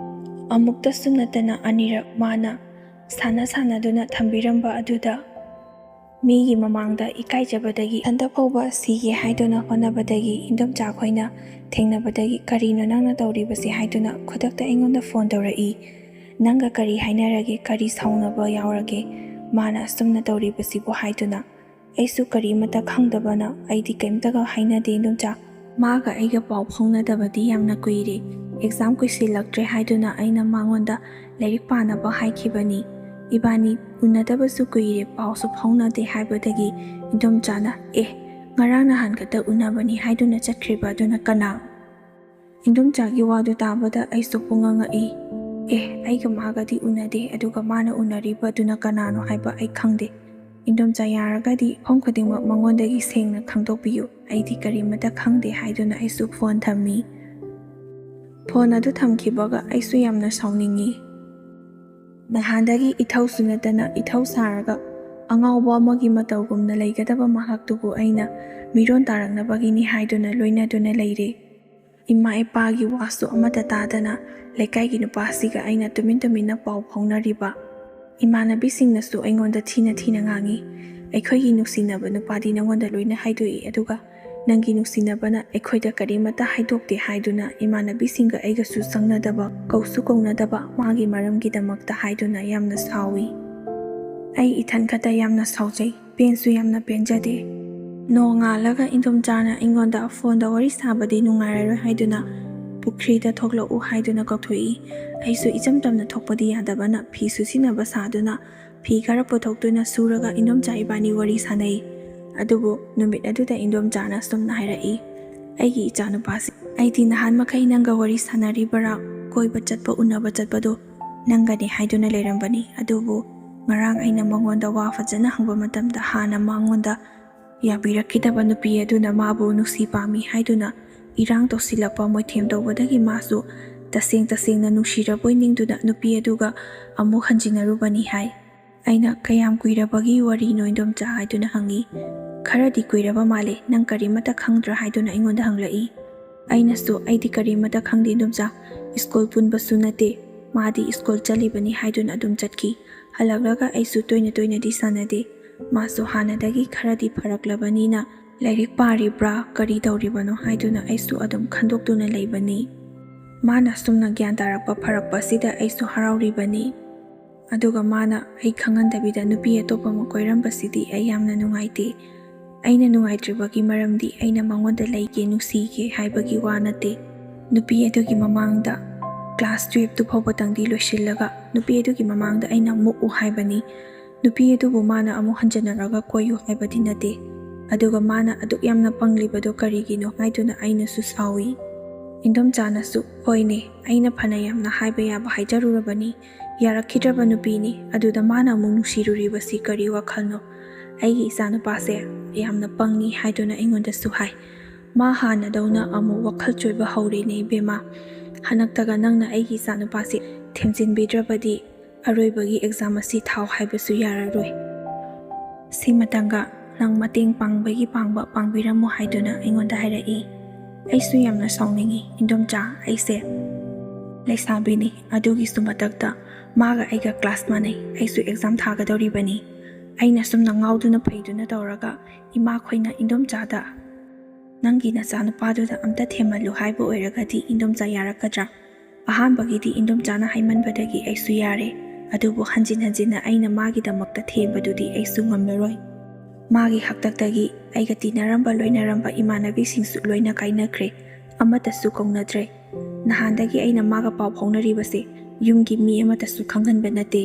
ꯑꯃꯨꯛꯇꯁꯨ ꯅꯠꯇꯅ ꯑꯅꯤꯔꯛ ꯃꯥꯅ ꯁꯥꯟꯅ ꯁꯥꯟꯅꯗꯨꯅ ꯊꯝꯕꯤꯔꯝꯕ ꯑꯗꯨꯗ ꯃꯤꯒꯤ ꯃꯃꯥꯡꯗ ꯏꯀꯥꯏꯖꯕꯗꯒꯤ ꯏꯊꯟꯇ ꯐꯥꯎꯕ ꯁꯤꯒꯦ ꯍꯥꯏꯗꯨꯅ ꯍꯣꯠꯅꯕꯗꯒꯤ ꯏꯟꯗꯣꯝꯆꯥ ꯈꯣꯏꯅ ꯊꯦꯡꯅꯕꯗꯒꯤ, "ꯀꯔꯤꯅꯣ ꯅꯪꯅ ꯇꯧꯔꯤꯕꯁꯤ?" ꯍꯥꯏꯗꯨꯅ ꯈꯨꯗꯛꯇ ꯑꯩꯉꯣꯟꯗ ꯐꯣꯟ ꯇꯧꯔꯛꯏ꯫ "ꯅꯪꯒ ꯀꯔꯤ ꯍꯥꯏꯅꯔꯒꯦ? ꯀꯔꯤ ꯁꯥꯎꯅꯕ ꯌꯥꯎꯔꯒꯦ? ꯃꯥꯅ ꯑꯁꯨꯝꯅ ꯇꯧꯔꯤꯕꯁꯤꯕꯨ?" ꯍꯥꯏꯗꯨꯅ꯫ ꯑꯩꯁꯨ ꯀꯔꯤꯃꯠꯇ ꯈꯪꯗꯕꯅ, "ꯑꯩꯗꯤ ꯀꯔꯤꯝꯇꯒ ꯍꯥꯏꯅꯗꯦ ꯏꯟꯗꯣꯝꯆꯥ꯫ ꯃꯥꯒ ꯑꯩꯒ ꯄꯥꯎ ꯐꯥꯎꯅꯗꯕꯗꯤ ꯌꯥꯝꯅ ꯀꯨꯏꯔꯦ꯫ ꯑꯦꯛꯖꯥꯝ ꯀꯨꯏꯁꯤꯜꯂꯛꯇ꯭ꯔꯦ ꯍꯥꯏꯗꯨꯅ ꯑꯩꯅ ꯃꯉꯣꯟꯗ ꯂꯥꯏꯔꯤꯛ ꯄꯥꯅꯕ ꯍꯥꯏꯈꯤꯕꯅꯤ꯫ ꯏꯕꯥꯅꯤ ꯎꯅꯗꯕꯁꯨ ꯀꯨꯏꯔꯦ, ꯄꯥꯎꯁꯨ ꯐꯥꯎꯅꯗꯦ" ꯍꯥꯏꯕꯗꯒꯤ ꯏꯟꯗꯣꯝꯆꯥꯅ, "ꯑꯦ, ꯉꯔꯥꯡ ꯅꯍꯥꯟ ꯈꯛꯇ ꯎꯅꯕꯅꯤ ꯍꯥꯏꯗꯨꯅ ꯆꯠꯈ꯭ꯔꯤꯕ ꯑꯗꯨꯅ ꯀꯅꯥ?" ꯏꯟꯗꯣꯝꯆꯥꯒꯤ ꯋꯥꯗꯨ ꯇꯥꯕꯗ ꯑꯩꯁꯨ ꯄꯨꯡꯉꯛ ꯉꯛꯏ꯫ "ꯑꯦ, ꯑꯩꯒ ꯃꯥꯒꯗꯤ ꯎꯅꯗꯦ, ꯑꯗꯨꯒ ꯃꯥꯅ ꯎꯅꯔꯤꯕ ꯑꯗꯨꯅ ꯀꯅꯥꯅꯣ ꯍꯥꯏꯕ ꯑꯩ ꯈꯪꯗꯦ꯫ ꯏꯟꯗꯣꯝꯆꯥ, ꯌꯥꯔꯒꯗꯤ ꯃꯐꯝ ꯈꯨꯗꯤꯡꯃꯛ ꯃꯉꯣꯟꯗꯒꯤ ꯁꯦꯡꯅ ꯈꯪꯗꯣꯛꯄꯤꯌꯨ꯫ ꯑꯩꯗꯤ ꯀꯔꯤꯃꯠꯇ ꯈꯪꯗꯦ" ꯍꯥꯏꯗꯨꯅ ꯑꯩꯁꯨ ꯐꯣꯟ ꯊꯝꯃꯤ꯫ ꯐꯣꯟ ꯑꯗꯨ ꯊꯝꯈꯤꯕꯒ ꯑꯩꯁꯨ ꯌꯥꯝꯅ ꯁꯥꯎꯅꯤꯡꯉꯤ꯫ ꯅꯍꯥꯟꯗꯒꯤ ꯏꯊꯧꯁꯨ ꯅꯠꯇꯅ ꯏꯊꯧ ꯁꯥꯔꯒ ꯑꯉꯥꯎꯕ ꯑꯃꯒꯤ ꯃꯇꯧꯒꯨꯝꯅ ꯂꯩꯒꯗꯕ ꯃꯍꯥꯛꯇꯨꯕꯨ ꯑꯩꯅ ꯃꯤꯔꯣꯟ ꯇꯥꯔꯛꯅꯕꯒꯤꯅꯤ ꯍꯥꯏꯗꯨꯅ ꯂꯣꯏꯅꯗꯨꯅ ꯂꯩꯔꯦ꯫ ꯏꯃꯥ ꯏꯄꯥꯒꯤ ꯋꯥꯁꯨ ꯑꯃꯠꯇ ꯇꯥꯗꯅ ꯂꯩꯀꯥꯏꯒꯤ ꯅꯨꯄꯥꯁꯤꯒ ꯑꯩꯅ ꯇꯨꯃꯤꯟ ꯇꯨꯃꯤꯟꯅ ꯄꯥꯎ ꯐꯥꯎꯅꯔꯤꯕ꯫ ꯏꯃꯥꯟꯅꯕꯤꯁꯤꯡꯅꯁꯨ ꯑꯩꯉꯣꯟꯗ ꯊꯤꯅ ꯊꯤꯅ ꯉꯥꯡꯉꯤ꯫ "ꯑꯩꯈꯣꯏꯒꯤ ꯅꯨꯡꯁꯤꯅꯕ ꯅꯨꯄꯥꯗꯤ ꯅꯉꯣꯟꯗ ꯂꯣꯏꯅ ꯍꯥꯏꯗꯣꯛꯏ, ꯑꯗꯨꯒ ꯅꯪꯒꯤ ꯅꯨꯡꯁꯤꯅꯕꯅ ꯑꯩꯈꯣꯏꯗ ꯀꯔꯤꯃꯠꯇ ꯍꯥꯏꯗꯣꯛꯇꯦ" ꯍꯥꯏꯗꯨꯅ ꯏꯃꯥꯟꯅꯕꯤꯁꯤꯡꯒ ꯑꯩꯒꯁꯨ ꯆꯪꯅꯗꯕ, ꯀꯧꯁꯨ ꯀꯧꯅꯗꯕ ꯃꯥꯒꯤ ꯃꯔꯝꯒꯤꯗꯃꯛꯇ ꯍꯥꯏꯗꯨꯅ ꯌꯥꯝꯅ ꯁꯥꯎꯏ꯫ ꯑꯩ ꯏꯊꯟ ꯈꯛꯇ ꯌꯥꯝꯅ ꯁꯥꯎꯖꯩ, ꯄꯦꯟꯁꯨ ꯌꯥꯝꯅ ꯄꯦꯟꯖꯗꯦ꯫ ꯅꯣꯡꯉꯥꯜꯂꯒ ꯏꯟꯗꯣꯝꯆꯥꯅ ꯑꯩꯉꯣꯟꯗ ꯐꯣꯟꯗ ꯋꯥꯔꯤ ꯁꯥꯕꯗꯤ ꯅꯨꯡꯉꯥꯏꯔꯔꯣꯏ ꯍꯥꯏꯗꯨꯅ ꯄꯨꯈ꯭ꯔꯤꯗ ꯊꯣꯛꯂꯛꯎ ꯍꯥꯏꯗꯨꯅ ꯀꯧꯊꯣꯛꯏ꯫ ꯑꯩꯁꯨ ꯏꯆꯝ ꯆꯝꯅ ꯊꯣꯛꯄꯗꯤ ꯌꯥꯗꯕꯅ ꯐꯤ ꯁꯨꯁꯤꯟꯅꯕ ꯁꯥꯗꯨꯅ ꯐꯤ ꯈꯔ ꯄꯨꯊꯣꯛꯇꯨꯅ ꯁꯨꯔꯒ ꯏꯟꯗꯣꯝꯆꯥ ꯏꯕꯥꯅꯤ ꯋꯥꯔꯤ ꯁꯥꯟꯅꯩ꯫ ꯑꯗꯨꯕꯨ ꯅꯨꯃꯤꯠ ꯑꯗꯨꯗ ꯏꯟꯗꯣꯝꯆꯥꯅ ꯑꯁꯨꯝꯅ ꯍꯥꯏꯔꯛꯏ, "ꯑꯩꯒꯤ ꯏꯆꯥꯅꯨꯄꯥꯁꯦ, ꯑꯩꯗꯤ ꯅꯍꯥꯟ ꯃꯈꯩ ꯅꯪꯒ ꯋꯥꯔꯤ ꯁꯥꯟꯅꯔꯤꯕꯔꯥ, ꯀꯣꯏꯕ ꯆꯠꯄ ꯎꯅꯕ ꯆꯠꯄꯗꯣ ꯅꯪꯒꯅꯤ ꯍꯥꯏꯗꯨꯅ ꯂꯩꯔꯝꯕꯅꯤ꯫ ꯑꯗꯨꯕꯨ ꯉꯔꯥꯡ ꯑꯩꯅ ꯃꯉꯣꯟꯗ ꯋꯥ ꯐꯖꯅ ꯍꯪꯕ ꯃꯇꯝꯗ ꯍꯥꯟꯅ ꯃꯉꯣꯟꯗ ꯌꯥꯕꯤꯔꯛꯈꯤꯗꯕ ꯅꯨꯄꯤ ꯑꯗꯨꯅ ꯃꯥꯕꯨ ꯅꯨꯡꯁꯤ ꯄꯥꯝꯃꯤ ꯍꯥꯏꯗꯨꯅ ꯏꯔꯥꯡ ꯇꯧꯁꯤꯜꯂꯛꯄ ꯃꯣꯏꯊꯦꯝ ꯇꯧꯕꯗꯒꯤ ꯃꯥꯁꯨ ꯇꯁꯦꯡ ꯇꯁꯦꯡꯅ ꯅꯨꯡꯁꯤꯔꯕꯣꯏ ꯅꯤꯡꯗꯨꯅ ꯅꯨꯄꯤ ꯑꯗꯨꯒ ꯑꯃꯨꯛ ꯍꯟꯖꯤꯟꯅꯔꯨꯕꯅꯤ" ꯍꯥꯏ꯫ ꯑꯩꯅ "ꯀꯌꯥꯝ ꯀꯨꯏꯔꯕꯒꯤ ꯋꯥꯔꯤꯅꯣ ꯏꯟꯗꯣꯝꯆꯥ?" ꯍꯥꯏꯗꯨꯅ ꯍꯪꯉꯤ꯫ "ꯈꯔꯗꯤ ꯀꯨꯏꯔꯕ ꯃꯥꯜꯂꯦ, ꯅꯪ ꯀꯔꯤꯃꯠꯇ ꯈꯪꯗ꯭ꯔꯥ?" ꯍꯥꯏꯗꯨꯅ ꯑꯩꯉꯣꯟꯗ ꯍꯪꯂꯛꯏ꯫ ꯑꯩꯅꯁꯨ "ꯑꯩꯗꯤ ꯀꯔꯤꯃꯠꯇ ꯈꯪꯗꯦ ꯏꯟꯗꯣꯝꯆꯥ, ꯁ꯭ꯀꯨꯜ ꯄꯨꯟꯕꯁꯨ ꯅꯠꯇꯦ, ꯃꯥꯗꯤ ꯁ꯭ꯀꯨꯜ ꯆꯠꯂꯤꯕꯅꯤ" ꯍꯥꯏꯗꯨꯅ ꯑꯗꯨꯝ ꯆꯠꯈꯤ꯫ ꯍꯜꯂꯛꯂꯒ ꯑꯩꯁꯨ ꯇꯣꯏꯅ ꯇꯣꯏꯅꯗꯤ ꯁꯥꯟꯅꯗꯦ꯫ ꯃꯥꯁꯨ ꯍꯥꯟꯅꯗꯒꯤ ꯈꯔꯗꯤ ꯐꯔꯛꯂꯕꯅꯤꯅ ꯂꯥꯏꯔꯤꯛ ꯄꯥꯔꯤꯕ꯭ꯔꯥ, ꯀꯔꯤ ꯇꯧꯔꯤꯕꯅꯣ ꯍꯥꯏꯗꯨꯅ ꯑꯩꯁꯨ ꯑꯗꯨꯝ ꯈꯟꯗꯣꯛꯇꯨꯅ ꯂꯩꯕꯅꯤ꯫ ꯃꯥꯅ ꯁꯨꯝꯅ ꯒ꯭ꯌꯥꯟ ꯇꯥꯔꯛꯄ ꯐꯔꯛꯄ ꯑꯁꯤꯗ ꯑꯩꯁꯨ ꯍꯔꯥꯎꯔꯤꯕꯅꯤ꯫ ꯑꯗꯨꯒ ꯃꯥꯅ ꯑꯩ ꯈꯪꯍꯟꯗꯕꯤꯗ ꯅꯨꯄꯤ ꯑꯇꯣꯞꯄ ꯑꯃ ꯀꯣꯏꯔꯝꯕꯁꯤꯗꯤ ꯑꯩ ꯌꯥꯝꯅ ꯅꯨꯡꯉꯥꯏꯇꯦ꯫ ꯑꯩꯅ ꯅꯨꯡꯉꯥꯏꯇ꯭ꯔꯤꯕꯒꯤ ꯃꯔꯝꯗꯤ ꯑꯩꯅ ꯃꯉꯣꯟꯗ ꯂꯩꯒꯦ, ꯅꯨꯡꯁꯤꯒꯦ ꯍꯥꯏꯕꯒꯤ ꯋꯥ ꯅꯠꯇꯦ꯫ ꯅꯨꯄꯤ ꯑꯗꯨꯒꯤ ꯃꯃꯥꯡꯗ class twelve ꯇꯨ ꯐꯥꯎꯕꯇꯪꯗꯤ ꯂꯣꯏꯁꯤꯜꯂꯒ ꯅꯨꯄꯤ ꯑꯗꯨꯒꯤ ꯃꯃꯥꯡꯗ ꯑꯩꯅ ꯃꯨꯛꯎ ꯍꯥꯏꯕꯅꯤ꯫ ꯅꯨꯄꯤ ꯑꯗꯨꯕꯨ ꯃꯥꯅ ꯑꯃꯨꯛ ꯍꯟꯖꯟꯅꯔꯒ ꯀꯣꯏꯌꯨ ꯍꯥꯏꯕꯗꯤ ꯅꯠꯇꯦ꯫ ꯑꯗꯨꯒ ꯃꯥꯅ ꯑꯗꯨꯛ ꯌꯥꯝꯅ ꯄꯪꯂꯤꯕꯗꯣ ꯀꯔꯤꯒꯤꯅꯣ ꯍꯥꯏꯗꯨꯅ ꯑꯩꯅꯁꯨ ꯁꯥꯎꯏ꯫ ꯏꯟꯗꯣꯝꯆꯥꯅꯁꯨ, "ꯍꯣꯏꯅꯦ, ꯑꯩꯅ ꯐꯅ ꯌꯥꯝꯅ ꯍꯥꯏꯕ ꯌꯥꯕ ꯍꯥꯏꯖꯔꯨꯔꯕꯅꯤ, ꯌꯥꯔꯛꯈꯤꯗ꯭ꯔꯕ ꯅꯨꯄꯤꯅꯤ, ꯑꯗꯨꯗ ꯃꯥꯅ ꯑꯃꯨꯛ ꯅꯨꯡꯁꯤꯔꯨꯔꯤꯕꯁꯤ ꯀꯔꯤ ꯋꯥꯈꯜꯅꯣ? ꯑꯩꯒꯤ ꯏꯆꯥꯅꯨꯄꯥꯁꯦ ꯌꯥꯝꯅ ꯄꯪꯉꯤ" ꯍꯥꯏꯗꯨꯅ ꯑꯩꯉꯣꯟꯗꯁꯨ ꯍꯥꯏ꯫ "ꯃꯥ ꯍꯥꯟꯅꯗꯧꯅ ꯑꯃꯨꯛ ꯋꯥꯈꯜ ꯆꯣꯏꯕ ꯍꯧꯔꯦꯅꯦ ꯏꯕꯦꯝꯃ꯫ ꯍꯟꯗꯛꯇꯒ ꯅꯪꯅ ꯑꯩꯒꯤ ꯏꯆꯥꯅꯨꯄꯥꯁꯤ ꯊꯦꯝꯖꯤꯟꯕꯤꯗ꯭ꯔꯕꯗꯤ ꯑꯔꯣꯏꯕꯒꯤ exam ꯑꯁꯤ ꯊꯥꯎ ꯍꯥꯏꯕꯁꯨ ꯌꯥꯔꯔꯣꯏ꯫ ꯁꯤꯃꯇꯪꯒ ꯅꯪ ꯃꯇꯦꯡ ꯄꯥꯡꯕꯒꯤ ꯄꯥꯡꯕ ꯄꯥꯡꯕꯤꯔꯝꯃꯨ" ꯍꯥꯏꯗꯨꯅ ꯑꯩꯉꯣꯟꯗ ꯍꯥꯏꯔꯛꯏ꯫ ꯑꯩꯁꯨ ꯌꯥꯝꯅ ꯁꯥꯎꯅꯤꯡꯉꯤ ꯏꯟꯗꯣꯝꯆꯥ, ꯑꯩꯁꯦ ꯂꯩꯁꯥꯕꯤꯅꯤ, ꯑꯗꯨꯒꯤꯁꯨ ꯃꯊꯛꯇ ꯃꯥꯒ ꯑꯩꯒ class ꯃꯥꯟꯅꯩ, ꯑꯩꯁꯨ exam ꯊꯥꯒꯗꯧꯔꯤꯕꯅꯤ꯫ ꯑꯩꯅ ꯁꯨꯝꯅ ꯉꯥꯎꯗꯨꯅ ꯐꯩꯗꯨꯅ ꯇꯧꯔꯒ ꯏꯃꯥꯈꯣꯏꯅ ꯏꯟꯗꯣꯝꯆꯥꯗ "ꯅꯪꯒꯤ ꯅꯆꯥꯅꯨꯄꯥꯗꯨꯗ ꯑꯝꯇ ꯊꯦꯝꯍꯜꯂꯨ" ꯍꯥꯏꯕ ꯑꯣꯏꯔꯒꯗꯤ ꯏꯟꯗꯣꯝꯆꯥ ꯌꯥꯔꯛꯀꯗ꯭ꯔꯥ? ꯑꯍꯥꯟꯕꯒꯤꯗꯤ ꯏꯟꯗꯣꯝꯆꯥꯅ ꯍꯥꯏꯃꯟꯕꯗꯒꯤ ꯑꯩꯁꯨ ꯌꯥꯔꯦ, ꯑꯗꯨꯕꯨ ꯍꯟꯖꯤꯟ ꯍꯟꯖꯤꯟꯅ ꯑꯩꯅ ꯃꯥꯒꯤꯗꯃꯛꯇ ꯊꯦꯝꯕꯗꯨꯗꯤ ꯑꯩꯁꯨ ꯉꯝꯂꯔꯣꯏ꯫ ꯃꯥꯒꯤ ꯍꯥꯛꯇꯛꯇꯒꯤ ꯑꯩꯒ ꯇꯤꯟꯅꯔꯝꯕ ꯂꯣꯏꯅꯔꯝꯕ ꯏꯃꯥꯟꯅꯕꯤꯁꯤꯡꯁꯨ ꯂꯣꯏꯅ ꯀꯥꯏꯅꯈ꯭ꯔꯦ, ꯑꯃꯠꯇꯁꯨ ꯀꯧꯅꯗ꯭ꯔꯦ꯫ ꯅꯍꯥꯟꯗꯒꯤ ꯑꯩꯅ ꯃꯥꯒ ꯄꯥꯎ ꯐꯥꯎꯅꯔꯤꯕꯁꯦ ꯌꯨꯝꯒꯤ ꯃꯤ ꯑꯃꯠꯇꯁꯨ ꯈꯪꯍꯟꯕ ꯅꯠꯇꯦ꯫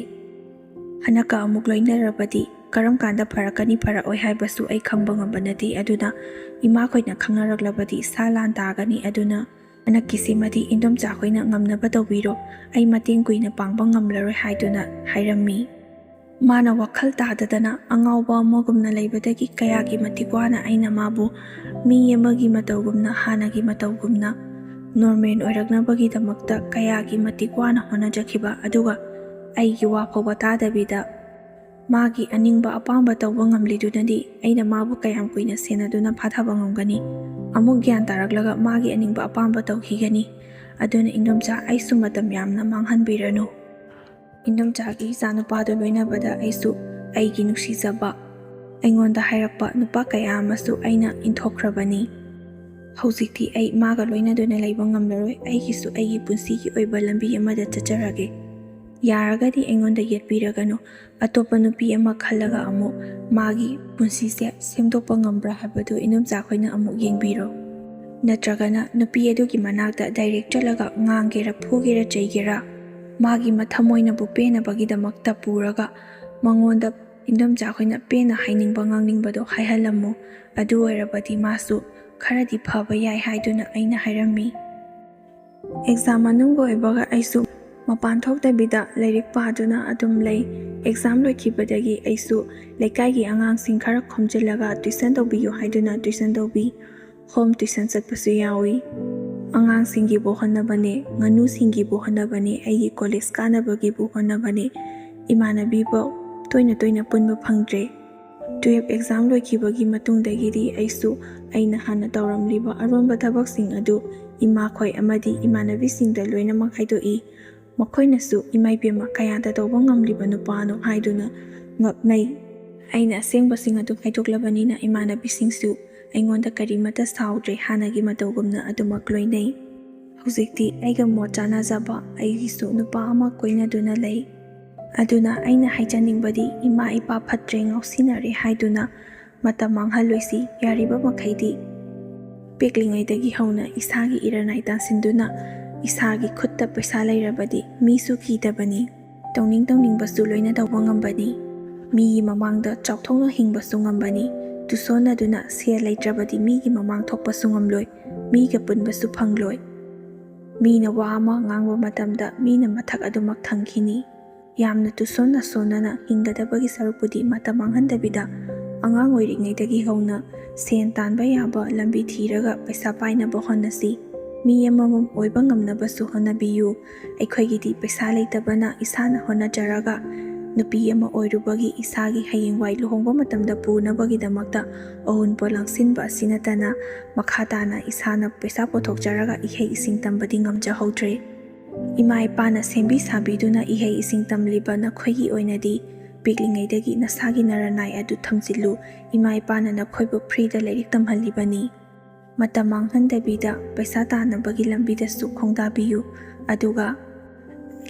ꯍꯟꯗꯛꯀ ꯑꯃꯨꯛ ꯂꯣꯏꯅꯔꯕꯗꯤ ꯀꯔꯝ ꯀꯥꯟꯗ ꯐꯔꯛꯀꯅꯤ ꯐꯔꯛꯑꯣꯏ ꯍꯥꯏꯕꯁꯨ ꯑꯩ ꯈꯪꯕ ꯉꯝꯕ ꯅꯠꯇꯦ꯫ ꯑꯗꯨꯅ ꯏꯃꯥꯈꯣꯏꯅ ꯈꯪꯅꯔꯛꯂꯕꯗꯤ ꯁꯥ ꯂꯥꯟ ꯇꯥꯒꯅꯤ꯫ ꯑꯗꯨꯅ ꯍꯟꯗꯛꯀꯤꯁꯤꯃꯗꯤ ꯏꯟꯗꯣꯝꯆꯥꯈꯣꯏꯅ ꯉꯝꯅꯕ ꯇꯧꯕꯤꯔꯣ, ꯑꯩ ꯃꯇꯦꯡ ꯀꯨꯏꯅ ꯄꯥꯡꯕ ꯉꯝꯂꯔꯣꯏ ꯍꯥꯏꯗꯨꯅ ꯍꯥꯏꯔꯝꯃꯤ꯫ ꯃꯥꯅ ꯋꯥꯈꯜ ꯇꯥꯗꯗꯅ ꯑꯉꯥꯎꯕ ꯑꯃꯒꯨꯝꯅ ꯂꯩꯕꯗꯒꯤ ꯀꯌꯥꯒꯤ ꯃꯇꯤꯛ ꯋꯥꯅ ꯑꯩꯅ ꯃꯥꯕꯨ ꯃꯤ ꯑꯃꯒꯤ ꯃꯇꯧꯒꯨꯝꯅ, ꯍꯥꯟꯅꯒꯤ ꯃꯇꯧꯒꯨꯝꯅ normal ꯑꯣꯏꯔꯛꯅꯕꯒꯤꯗꯃꯛꯇ ꯀꯌꯥꯒꯤ ꯃꯇꯤꯛ ꯋꯥꯅ ꯍꯣꯠꯅꯖꯈꯤꯕ, ꯑꯗꯨꯒ ꯑꯩꯒꯤ ꯋꯥ ꯐꯥꯎꯕ ꯇꯥꯗꯕꯤꯗ ꯃꯥꯒꯤ ꯑꯅꯤꯡꯕ ꯑꯄꯥꯝꯕ ꯇꯧꯕ ꯉꯝꯂꯤꯗꯨꯅꯗꯤ ꯑꯩꯅ ꯃꯥꯕꯨ ꯀꯌꯥꯝ ꯀꯨꯏꯅ ꯁꯦꯟꯅꯗꯨꯅ ꯐꯥꯊꯕ ꯉꯝꯒꯅꯤ? ꯑꯃꯨꯛ ꯒ꯭ꯌꯥꯟ ꯇꯥꯔꯛꯂꯒ ꯃꯥꯒꯤ ꯑꯅꯤꯡꯕ ꯑꯄꯥꯝꯕ ꯇꯧꯈꯤꯒꯅꯤ꯫ ꯑꯗꯨꯅ ꯏꯟꯗꯣꯝꯆꯥ, ꯑꯩꯁꯨ ꯃꯇꯝ ꯌꯥꯝꯅ ꯃꯥꯡꯍꯟꯕꯤꯔꯅꯨ꯫ ꯏꯟꯗꯣꯝꯆꯥꯒꯤ ꯏꯆꯥꯅꯨꯄꯥꯗꯨ ꯂꯣꯏꯅꯕꯗ ꯑꯩꯁꯨ ꯑꯩꯒꯤ ꯅꯨꯡꯁꯤꯖꯕ ꯑꯩꯉꯣꯟꯗ ꯍꯥꯏꯔꯛꯄ ꯅꯨꯄꯥ ꯀꯌꯥ ꯑꯃꯁꯨ ꯑꯩꯅ ꯏꯟꯊꯣꯛꯈ꯭ꯔꯕꯅꯤ꯫ ꯍꯧꯖꯤꯛꯇꯤ ꯑꯩ ꯃꯥꯒ ꯂꯣꯏꯅꯗꯨꯅ ꯂꯩꯕ ꯉꯝꯂꯔꯣꯏ꯫ ꯑꯩꯒꯤꯁꯨ ꯑꯩꯒꯤ ꯄꯨꯟꯁꯤꯒꯤ ꯑꯣꯏꯕ ꯂꯝꯕꯤ ꯑꯃꯗ ꯆꯠꯆꯔꯒꯦ꯫ ꯌꯥꯔꯒꯗꯤ ꯑꯩꯉꯣꯟꯗ ꯌꯦꯠꯄꯤꯔꯒꯅꯨ꯫ ꯑꯇꯣꯞꯄ ꯅꯨꯄꯤ ꯑꯃ ꯈꯜꯂꯒ ꯑꯃꯨꯛ ꯃꯥꯒꯤ ꯄꯨꯟꯁꯤꯁꯦ ꯁꯦꯝꯗꯣꯛꯄ ꯉꯝꯕ꯭ꯔꯥ ꯍꯥꯏꯕꯗꯨ ꯏꯅꯣꯝꯆꯥꯈꯣꯏꯅ ꯑꯃꯨꯛ ꯌꯦꯡꯕꯤꯔꯣ꯫ ꯅꯠꯇ꯭ꯔꯒꯅ ꯅꯨꯄꯤ ꯑꯗꯨꯒꯤ ꯃꯅꯥꯛꯇ ꯗꯥꯏꯔꯦꯛ ꯆꯠꯂꯒ ꯉꯥꯡꯒꯦꯔꯥ, ꯐꯨꯒꯦꯔꯥ, ꯆꯩꯒꯦꯔꯥ, ꯃꯥꯒꯤ ꯃꯊꯃꯣꯏꯅꯕꯨ ꯄꯦꯟꯅꯕꯒꯤꯗꯃꯛꯇ ꯄꯨꯔꯒ ꯃꯉꯣꯟꯗ ꯏꯟꯗꯣꯝꯆꯥꯈꯣꯏꯅ ꯄꯦꯟꯅ ꯍꯥꯏꯅꯤꯡꯕ ꯉꯥꯡꯅꯤꯡꯕꯗꯣ ꯍꯥꯏꯍꯜꯂꯝꯃꯨ꯫ ꯑꯗꯨ ꯑꯣꯏꯔꯕꯗꯤ ꯃꯥꯁꯨ ꯈꯔꯗꯤ ꯐꯕ ꯌꯥꯏ ꯍꯥꯏꯗꯨꯅ ꯑꯩꯅ ꯍꯥꯏꯔꯝꯃꯤ꯫ ꯑꯦꯛꯖꯥꯝ ꯃꯅꯨꯡꯒ ꯑꯣꯏꯕꯒ ꯑꯩꯁꯨ ꯃꯄꯥꯟ ꯊꯣꯛꯇꯕꯤꯗ ꯂꯥꯏꯔꯤꯛ ꯄꯥꯗꯨꯅ ꯑꯗꯨꯝ ꯂꯩ꯫ ꯑꯦꯛꯖꯥꯝ ꯂꯣꯏꯈꯤꯕꯗꯒꯤ ꯑꯩꯁꯨ ꯂꯩꯀꯥꯏꯒꯤ ꯑꯉꯥꯡꯁꯤꯡ ꯈꯔ ꯈꯣꯝꯖꯤꯜꯂꯒ ꯇ꯭ꯌꯨꯁꯟ ꯇꯧꯕꯤꯌꯨ ꯍꯥꯏꯗꯨꯅ ꯇ꯭ꯌꯨꯁꯟ ꯇꯧꯕꯤ꯫ ꯍꯣꯝ ꯇ꯭ꯌꯨꯁꯟ ꯆꯠꯄꯁꯨ ꯌꯥꯎꯏ꯫ ꯑꯉꯥꯡꯁꯤꯡꯒꯤꯕꯨ ꯍꯣꯠꯅꯕꯅꯦ, ꯉꯥꯅꯨꯁꯤꯡꯒꯤꯕꯨ ꯍꯣꯠꯅꯕꯅꯦ, ꯑꯩꯒꯤ ꯀꯣꯂꯦꯖ ꯀꯥꯅꯕꯒꯤꯕꯨ ꯍꯣꯠꯅꯕꯅꯦ꯫ ꯏꯃꯥꯟꯅꯕꯤꯕꯨ ꯇꯣꯏꯅ ꯇꯣꯏꯅ ꯄꯨꯟꯕ ꯐꯪꯗ꯭ꯔꯦ꯫ ꯇꯨꯌꯦꯜꯞ ꯑꯦꯛꯖꯥꯝ ꯂꯣꯏꯈꯤꯕꯒꯤ ꯃꯇꯨꯡꯗꯒꯤꯗꯤ ꯑꯩꯁꯨ ꯑꯩꯅ ꯍꯥꯟꯅ ꯇꯧꯔꯝꯂꯤꯕ ꯑꯔꯣꯟꯕ ꯊꯕꯛꯁꯤꯡ ꯑꯗꯨ ꯏꯃꯥꯈꯣꯏ ꯑꯃꯗꯤ ꯏꯃꯥꯟꯅꯕꯤꯁꯤꯡꯗ ꯂꯣꯏꯅꯃꯛ ꯍꯥꯏꯗꯣꯛꯏ꯫ ꯃꯈꯣꯏꯅꯁꯨ "ꯏꯃꯥ ꯏꯕꯦꯝꯃ, ꯀꯌꯥꯗ ꯇꯧꯕ ꯉꯝꯂꯤꯕ ꯅꯨꯄꯥꯅꯣ?" ꯍꯥꯏꯗꯨꯅ ꯉꯛꯅꯩ꯫ ꯑꯩꯅ ꯑꯁꯦꯡꯕꯁꯤꯡ ꯑꯗꯨ ꯍꯥꯏꯗꯣꯛꯂꯕꯅꯤꯅ ꯏꯃꯥꯟꯅꯕꯤꯁꯤꯡꯁꯨ ꯑꯩꯉꯣꯟꯗ ꯀꯔꯤꯃꯠꯇ ꯁꯥꯎꯗ꯭ꯔꯦ, ꯍꯥꯟꯅꯒꯤ ꯃꯇꯧꯒꯨꯝꯅ ꯑꯗꯨꯃꯛ ꯂꯣꯏꯅꯩ꯫ ꯍꯧꯖꯤꯛꯇꯤ ꯑꯩꯒ ꯃꯣꯠ ꯆꯥꯅꯖꯕ ꯑꯩꯒꯤꯁꯨ ꯅꯨꯄꯥ ꯑꯃ ꯀꯣꯏꯅꯗꯨꯅ ꯂꯩ꯫ ꯑꯗꯨꯅ ꯑꯩꯅ ꯍꯥꯏꯖꯅꯤꯡꯕꯗꯤ, ꯏꯃꯥ ꯏꯄꯥ ꯐꯠꯇ꯭ꯔꯦ, ꯉꯥꯎꯁꯤꯟꯅꯔꯦ ꯍꯥꯏꯗꯨꯅ ꯃꯇꯝ ꯃꯥꯡꯍꯜꯂꯣꯏꯁꯤ꯫ ꯌꯥꯔꯤꯕ ꯃꯈꯩꯗꯤ ꯄꯤꯛꯂꯤꯉꯩꯗꯒꯤ ꯍꯧꯅ ꯏꯁꯥꯒꯤ ꯏꯔꯅꯥꯏ ꯇꯥꯟꯁꯤꯟꯗꯨꯅ, ꯏꯁꯥꯒꯤ ꯈꯨꯠꯇ ꯄꯩꯁꯥ ꯂꯩꯔꯕꯗꯤ ꯃꯤꯁꯨ ꯀꯤꯗꯕꯅꯤ, ꯇꯧꯅꯤꯡ ꯇꯧꯅꯤꯡꯕꯁꯨ ꯂꯣꯏꯅ ꯇꯧꯕ ꯉꯝꯕꯅꯤ, ꯃꯤꯒꯤ ꯃꯃꯥꯡꯗ ꯆꯥꯎꯊꯣꯛꯅ ꯍꯤꯡꯕꯁꯨ ꯉꯝꯕꯅꯤ꯫ ꯇꯨꯁꯣꯟꯅꯗꯨꯅ ꯁꯦꯜ ꯂꯩꯇ꯭ꯔꯕꯗꯤ ꯃꯤꯒꯤ ꯃꯃꯥꯡ ꯊꯣꯛꯄꯁꯨ ꯉꯝꯂꯣꯏ, ꯃꯤꯒ ꯄꯨꯟꯕꯁꯨ ꯐꯪꯂꯣꯏ꯫ ꯃꯤꯅ ꯋꯥ ꯑꯃ ꯉꯥꯡꯕ ꯃꯇꯝꯗ ꯃꯤꯅ ꯃꯊꯛ ꯑꯗꯨꯃꯛ ꯊꯪꯈꯤꯅꯤ꯫ ꯌꯥꯝꯅ ꯇꯨꯁꯣꯟ ꯅꯥꯁꯣꯟꯅꯅ ꯍꯤꯡꯒꯗꯕꯒꯤ ꯁꯔꯨꯛꯄꯨꯗꯤ ꯃꯇꯝ ꯃꯥꯡꯍꯟꯗꯕꯤꯗ ꯑꯉꯥꯡ ꯑꯣꯏꯔꯤꯉꯩꯗꯒꯤ ꯍꯧꯅ ꯁꯦꯟ ꯇꯥꯟꯕ ꯌꯥꯕ ꯂꯝꯕꯤ ꯊꯤꯔꯒ ꯄꯩꯁꯥ ꯄꯥꯏꯅꯕ ꯍꯣꯠꯅꯁꯤ꯫ ꯃꯤ ꯑꯃꯃꯝ ꯑꯣꯏꯕ ꯉꯝꯅꯕꯁꯨ ꯍꯣꯠꯅꯕꯤꯌꯨ꯫ ꯑꯩꯈꯣꯏꯒꯤꯗꯤ ꯄꯩꯁꯥ ꯂꯩꯇꯕꯅ ꯏꯁꯥꯅ ꯍꯣꯠꯅꯖꯔꯒ ꯅꯨꯄꯤ ꯑꯃ ꯑꯣꯏꯔꯨꯕꯒꯤ ꯏꯁꯥꯒꯤ ꯍꯌꯦꯡꯋꯥꯏ ꯂꯨꯍꯣꯡꯕ ꯃꯇꯝꯗ ꯄꯨꯅꯕꯒꯤꯗꯃꯛꯇ ꯑꯎꯟꯄꯣꯠ ꯂꯥꯡꯁꯤꯟꯕ ꯑꯁꯤ ꯅꯠꯇꯅ ꯃꯈꯥ ꯇꯥꯅ ꯏꯁꯥꯅ ꯄꯩꯁꯥ ꯄꯨꯊꯣꯛꯆꯔꯒ ꯏꯍꯩ ꯏꯁꯤꯡ ꯇꯝꯕꯗꯤ ꯉꯝꯖꯍꯧꯗ꯭ꯔꯦ꯫ ꯏꯃꯥ ꯏꯄꯥꯅ ꯁꯦꯝꯕꯤ ꯁꯥꯕꯤꯗꯨꯅ ꯏꯍꯩ ꯏꯁꯤꯡ ꯇꯝꯂꯤꯕ ꯅꯈꯣꯏꯒꯤ ꯑꯣꯏꯅꯗꯤ ꯄꯤꯛꯂꯤꯉꯩꯗꯒꯤ ꯅꯁꯥꯒꯤ ꯅꯔꯅꯥꯏ ꯑꯗꯨ ꯊꯝꯖꯤꯜꯂꯨ꯫ ꯏꯃꯥ ꯏꯄꯥꯅ ꯅꯈꯣꯏꯕꯨ ꯐ꯭ꯔꯤꯗ ꯂꯥꯏꯔꯤꯛ ꯇꯝꯍꯜꯂꯤꯕꯅꯤ꯫ ꯃꯇꯝ ꯃꯥꯡꯍꯟꯗꯕꯤꯗ ꯄꯩꯁꯥ ꯇꯥꯟꯅꯕꯒꯤ ꯂꯝꯕꯤꯗꯁꯨ ꯈꯣꯡꯗꯥꯕꯤꯌꯨ꯫ ꯑꯗꯨꯒ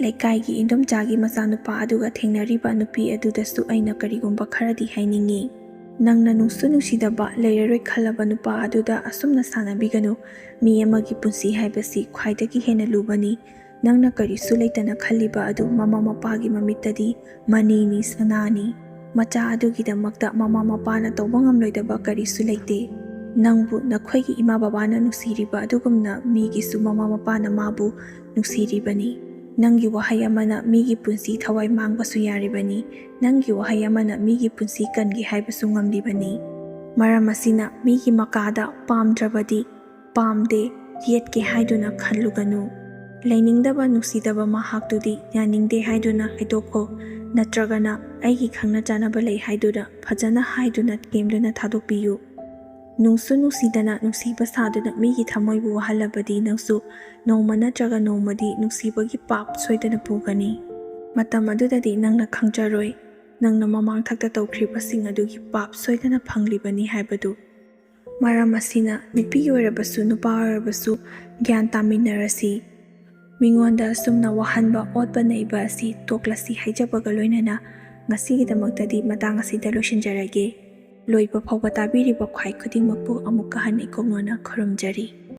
ꯂꯩꯀꯥꯏꯒꯤ ꯏꯟꯗꯣꯝꯆꯥꯒꯤ ꯃꯆꯥꯅꯨꯄꯥ ꯑꯗꯨꯒ ꯊꯦꯡꯅꯔꯤꯕ ꯅꯨꯄꯤ ꯑꯗꯨꯗꯁꯨ ꯑꯩꯅ ꯀꯔꯤꯒꯨꯝꯕ ꯈꯔꯗꯤ ꯍꯥꯏꯅꯤꯡꯏ꯫ ꯅꯪꯅ ꯅꯨꯡꯁꯨ ꯅꯨꯡꯁꯤꯗꯕ ꯂꯩꯔꯔꯣꯏ ꯈꯜꯂꯕ ꯅꯨꯄꯥ ꯑꯗꯨꯗ ꯑꯁꯨꯝꯅ ꯁꯥꯟꯅꯕꯤꯒꯅꯨ꯫ ꯃꯤ ꯑꯃꯒꯤ ꯄꯨꯟꯁꯤ ꯍꯥꯏꯕꯁꯤ ꯈ꯭ꯋꯥꯏꯗꯒꯤ ꯍꯦꯟꯅ ꯂꯨꯕꯅꯤ꯫ ꯅꯪꯅ ꯀꯔꯤꯁꯨ ꯂꯩꯇꯅ ꯈꯜꯂꯤꯕ ꯑꯗꯨ ꯃꯃꯥ ꯃꯄꯥꯒꯤ ꯃꯃꯤꯠꯇꯗꯤ ꯃꯅꯤꯅꯤ, ꯁꯅꯥꯅꯤ꯫ ꯃꯆꯥ ꯑꯗꯨꯒꯤꯗꯃꯛꯇ ꯃꯃꯥ ꯃꯄꯥꯅ ꯇꯧꯕ ꯉꯝꯂꯣꯏꯗꯕ ꯀꯔꯤꯁꯨ ꯂꯩꯇꯦ꯫ ꯅꯪꯕꯨ ꯅꯈꯣꯏꯒꯤ ꯏꯃꯥ ꯕꯕꯥꯅ ꯅꯨꯡꯁꯤꯔꯤꯕ ꯑꯗꯨꯒꯨꯝꯅ ꯃꯤꯒꯤꯁꯨ ꯃꯃꯥ ꯃꯄꯥꯅ ꯃꯥꯕꯨ ꯅꯨꯡꯁꯤꯔꯤꯕꯅꯤ꯫ ꯅꯪꯒꯤ ꯋꯥꯍꯩ ꯑꯃꯅ ꯃꯤꯒꯤ ꯄꯨꯟꯁꯤ ꯊꯋꯥꯏ ꯃꯥꯡꯕꯁꯨ ꯌꯥꯔꯤꯕꯅꯤ꯫ ꯅꯪꯒꯤ ꯋꯥꯍꯩ ꯑꯃꯅ ꯃꯤꯒꯤ ꯄꯨꯟꯁꯤ ꯀꯟꯒꯦ ꯍꯥꯏꯕꯁꯨ ꯉꯝꯂꯤꯕꯅꯤ꯫ ꯃꯔꯝ ꯑꯁꯤꯅ ꯃꯤꯒꯤ ꯃꯀꯥꯗ ꯄꯥꯝꯗ꯭ꯔꯕꯗꯤ ꯄꯥꯝꯗꯦ, ꯌꯦꯠꯀꯦ ꯍꯥꯏꯗꯨꯅ ꯈꯜꯂꯨꯒꯅꯨ꯫ ꯂꯩꯅꯤꯡꯗꯕ, ꯅꯨꯡꯁꯤꯗꯕ ꯃꯍꯥꯛꯇꯨꯗꯤ ꯌꯥꯅꯤꯡꯗꯦ ꯍꯥꯏꯗꯨꯅ ꯍꯥꯏꯗꯣꯛꯈꯣ, ꯅꯠꯇ꯭ꯔꯒꯅ ꯑꯩꯒꯤ ꯈꯪꯅ ꯆꯥꯟꯅꯕ ꯂꯩ ꯍꯥꯏꯗꯨꯅ ꯐꯖꯅ ꯍꯥꯏꯗꯨꯅ ꯊꯦꯝꯗꯨꯅ ꯊꯥꯗꯣꯛꯄꯤꯌꯨ꯫ ꯅꯨꯡꯁꯨ ꯅꯨꯡꯁꯤꯗꯅ ꯅꯨꯡꯁꯤꯕ ꯁꯥꯗꯨꯅ ꯃꯤꯒꯤ ꯊꯃꯣꯏꯕꯨ ꯋꯥꯍꯜꯂꯕꯗꯤ ꯅꯪꯁꯨ ꯅꯣꯡꯃ ꯅꯠꯇ꯭ꯔꯒ ꯅꯣꯡꯃꯗꯤ ꯅꯨꯡꯁꯤꯕꯒꯤ ꯄꯥꯞ ꯁꯣꯏꯗꯅ ꯄꯨꯒꯅꯤ꯫ ꯃꯇꯝ ꯑꯗꯨꯗꯗꯤ ꯅꯪꯅ ꯈꯪꯖꯔꯣꯏ, ꯅꯪꯅ ꯃꯃꯥꯡ ꯊꯛꯇ ꯇꯧꯈ꯭ꯔꯤꯕꯁꯤꯡ ꯑꯗꯨꯒꯤ ꯄꯥꯞ ꯁꯣꯏꯗꯅ ꯐꯪꯂꯤꯕꯅꯤ ꯍꯥꯏꯕꯗꯨ꯫ ꯃꯔꯝ ꯑꯁꯤꯅ ꯅꯨꯄꯤ ꯑꯣꯏꯔꯕꯁꯨ ꯅꯨꯄꯥ ꯑꯣꯏꯔꯕꯁꯨ ꯒ꯭ꯌꯥꯟ ꯇꯥꯃꯤꯟꯅꯔꯁꯤ꯫ ꯃꯤꯉꯣꯟꯗ ꯑꯁꯨꯝꯅ ꯋꯥꯍꯟꯕ, ꯑꯣꯠꯄ ꯅꯩꯕ ꯑꯁꯤ ꯇꯣꯛꯂꯁꯤ ꯍꯥꯏꯖꯕꯒ ꯂꯣꯏꯅꯅ ꯉꯁꯤꯒꯤꯗꯃꯛꯇꯗꯤ ꯃꯇꯥꯡ ꯑꯁꯤꯗ ꯂꯣꯏꯁꯤꯟꯖꯔꯒꯦ꯫ ꯂꯣꯏꯕ ꯐꯥꯎꯕ ꯇꯥꯕꯤꯔꯤꯕ ꯈ꯭ꯋꯥꯏ ꯈꯨꯗꯤꯡꯃꯛꯄꯨ ꯑꯃꯨꯛꯀ ꯍꯟꯅ ꯏꯀꯣꯛꯅꯣꯅ ꯈꯨꯔꯨꯝꯖꯔꯤ꯫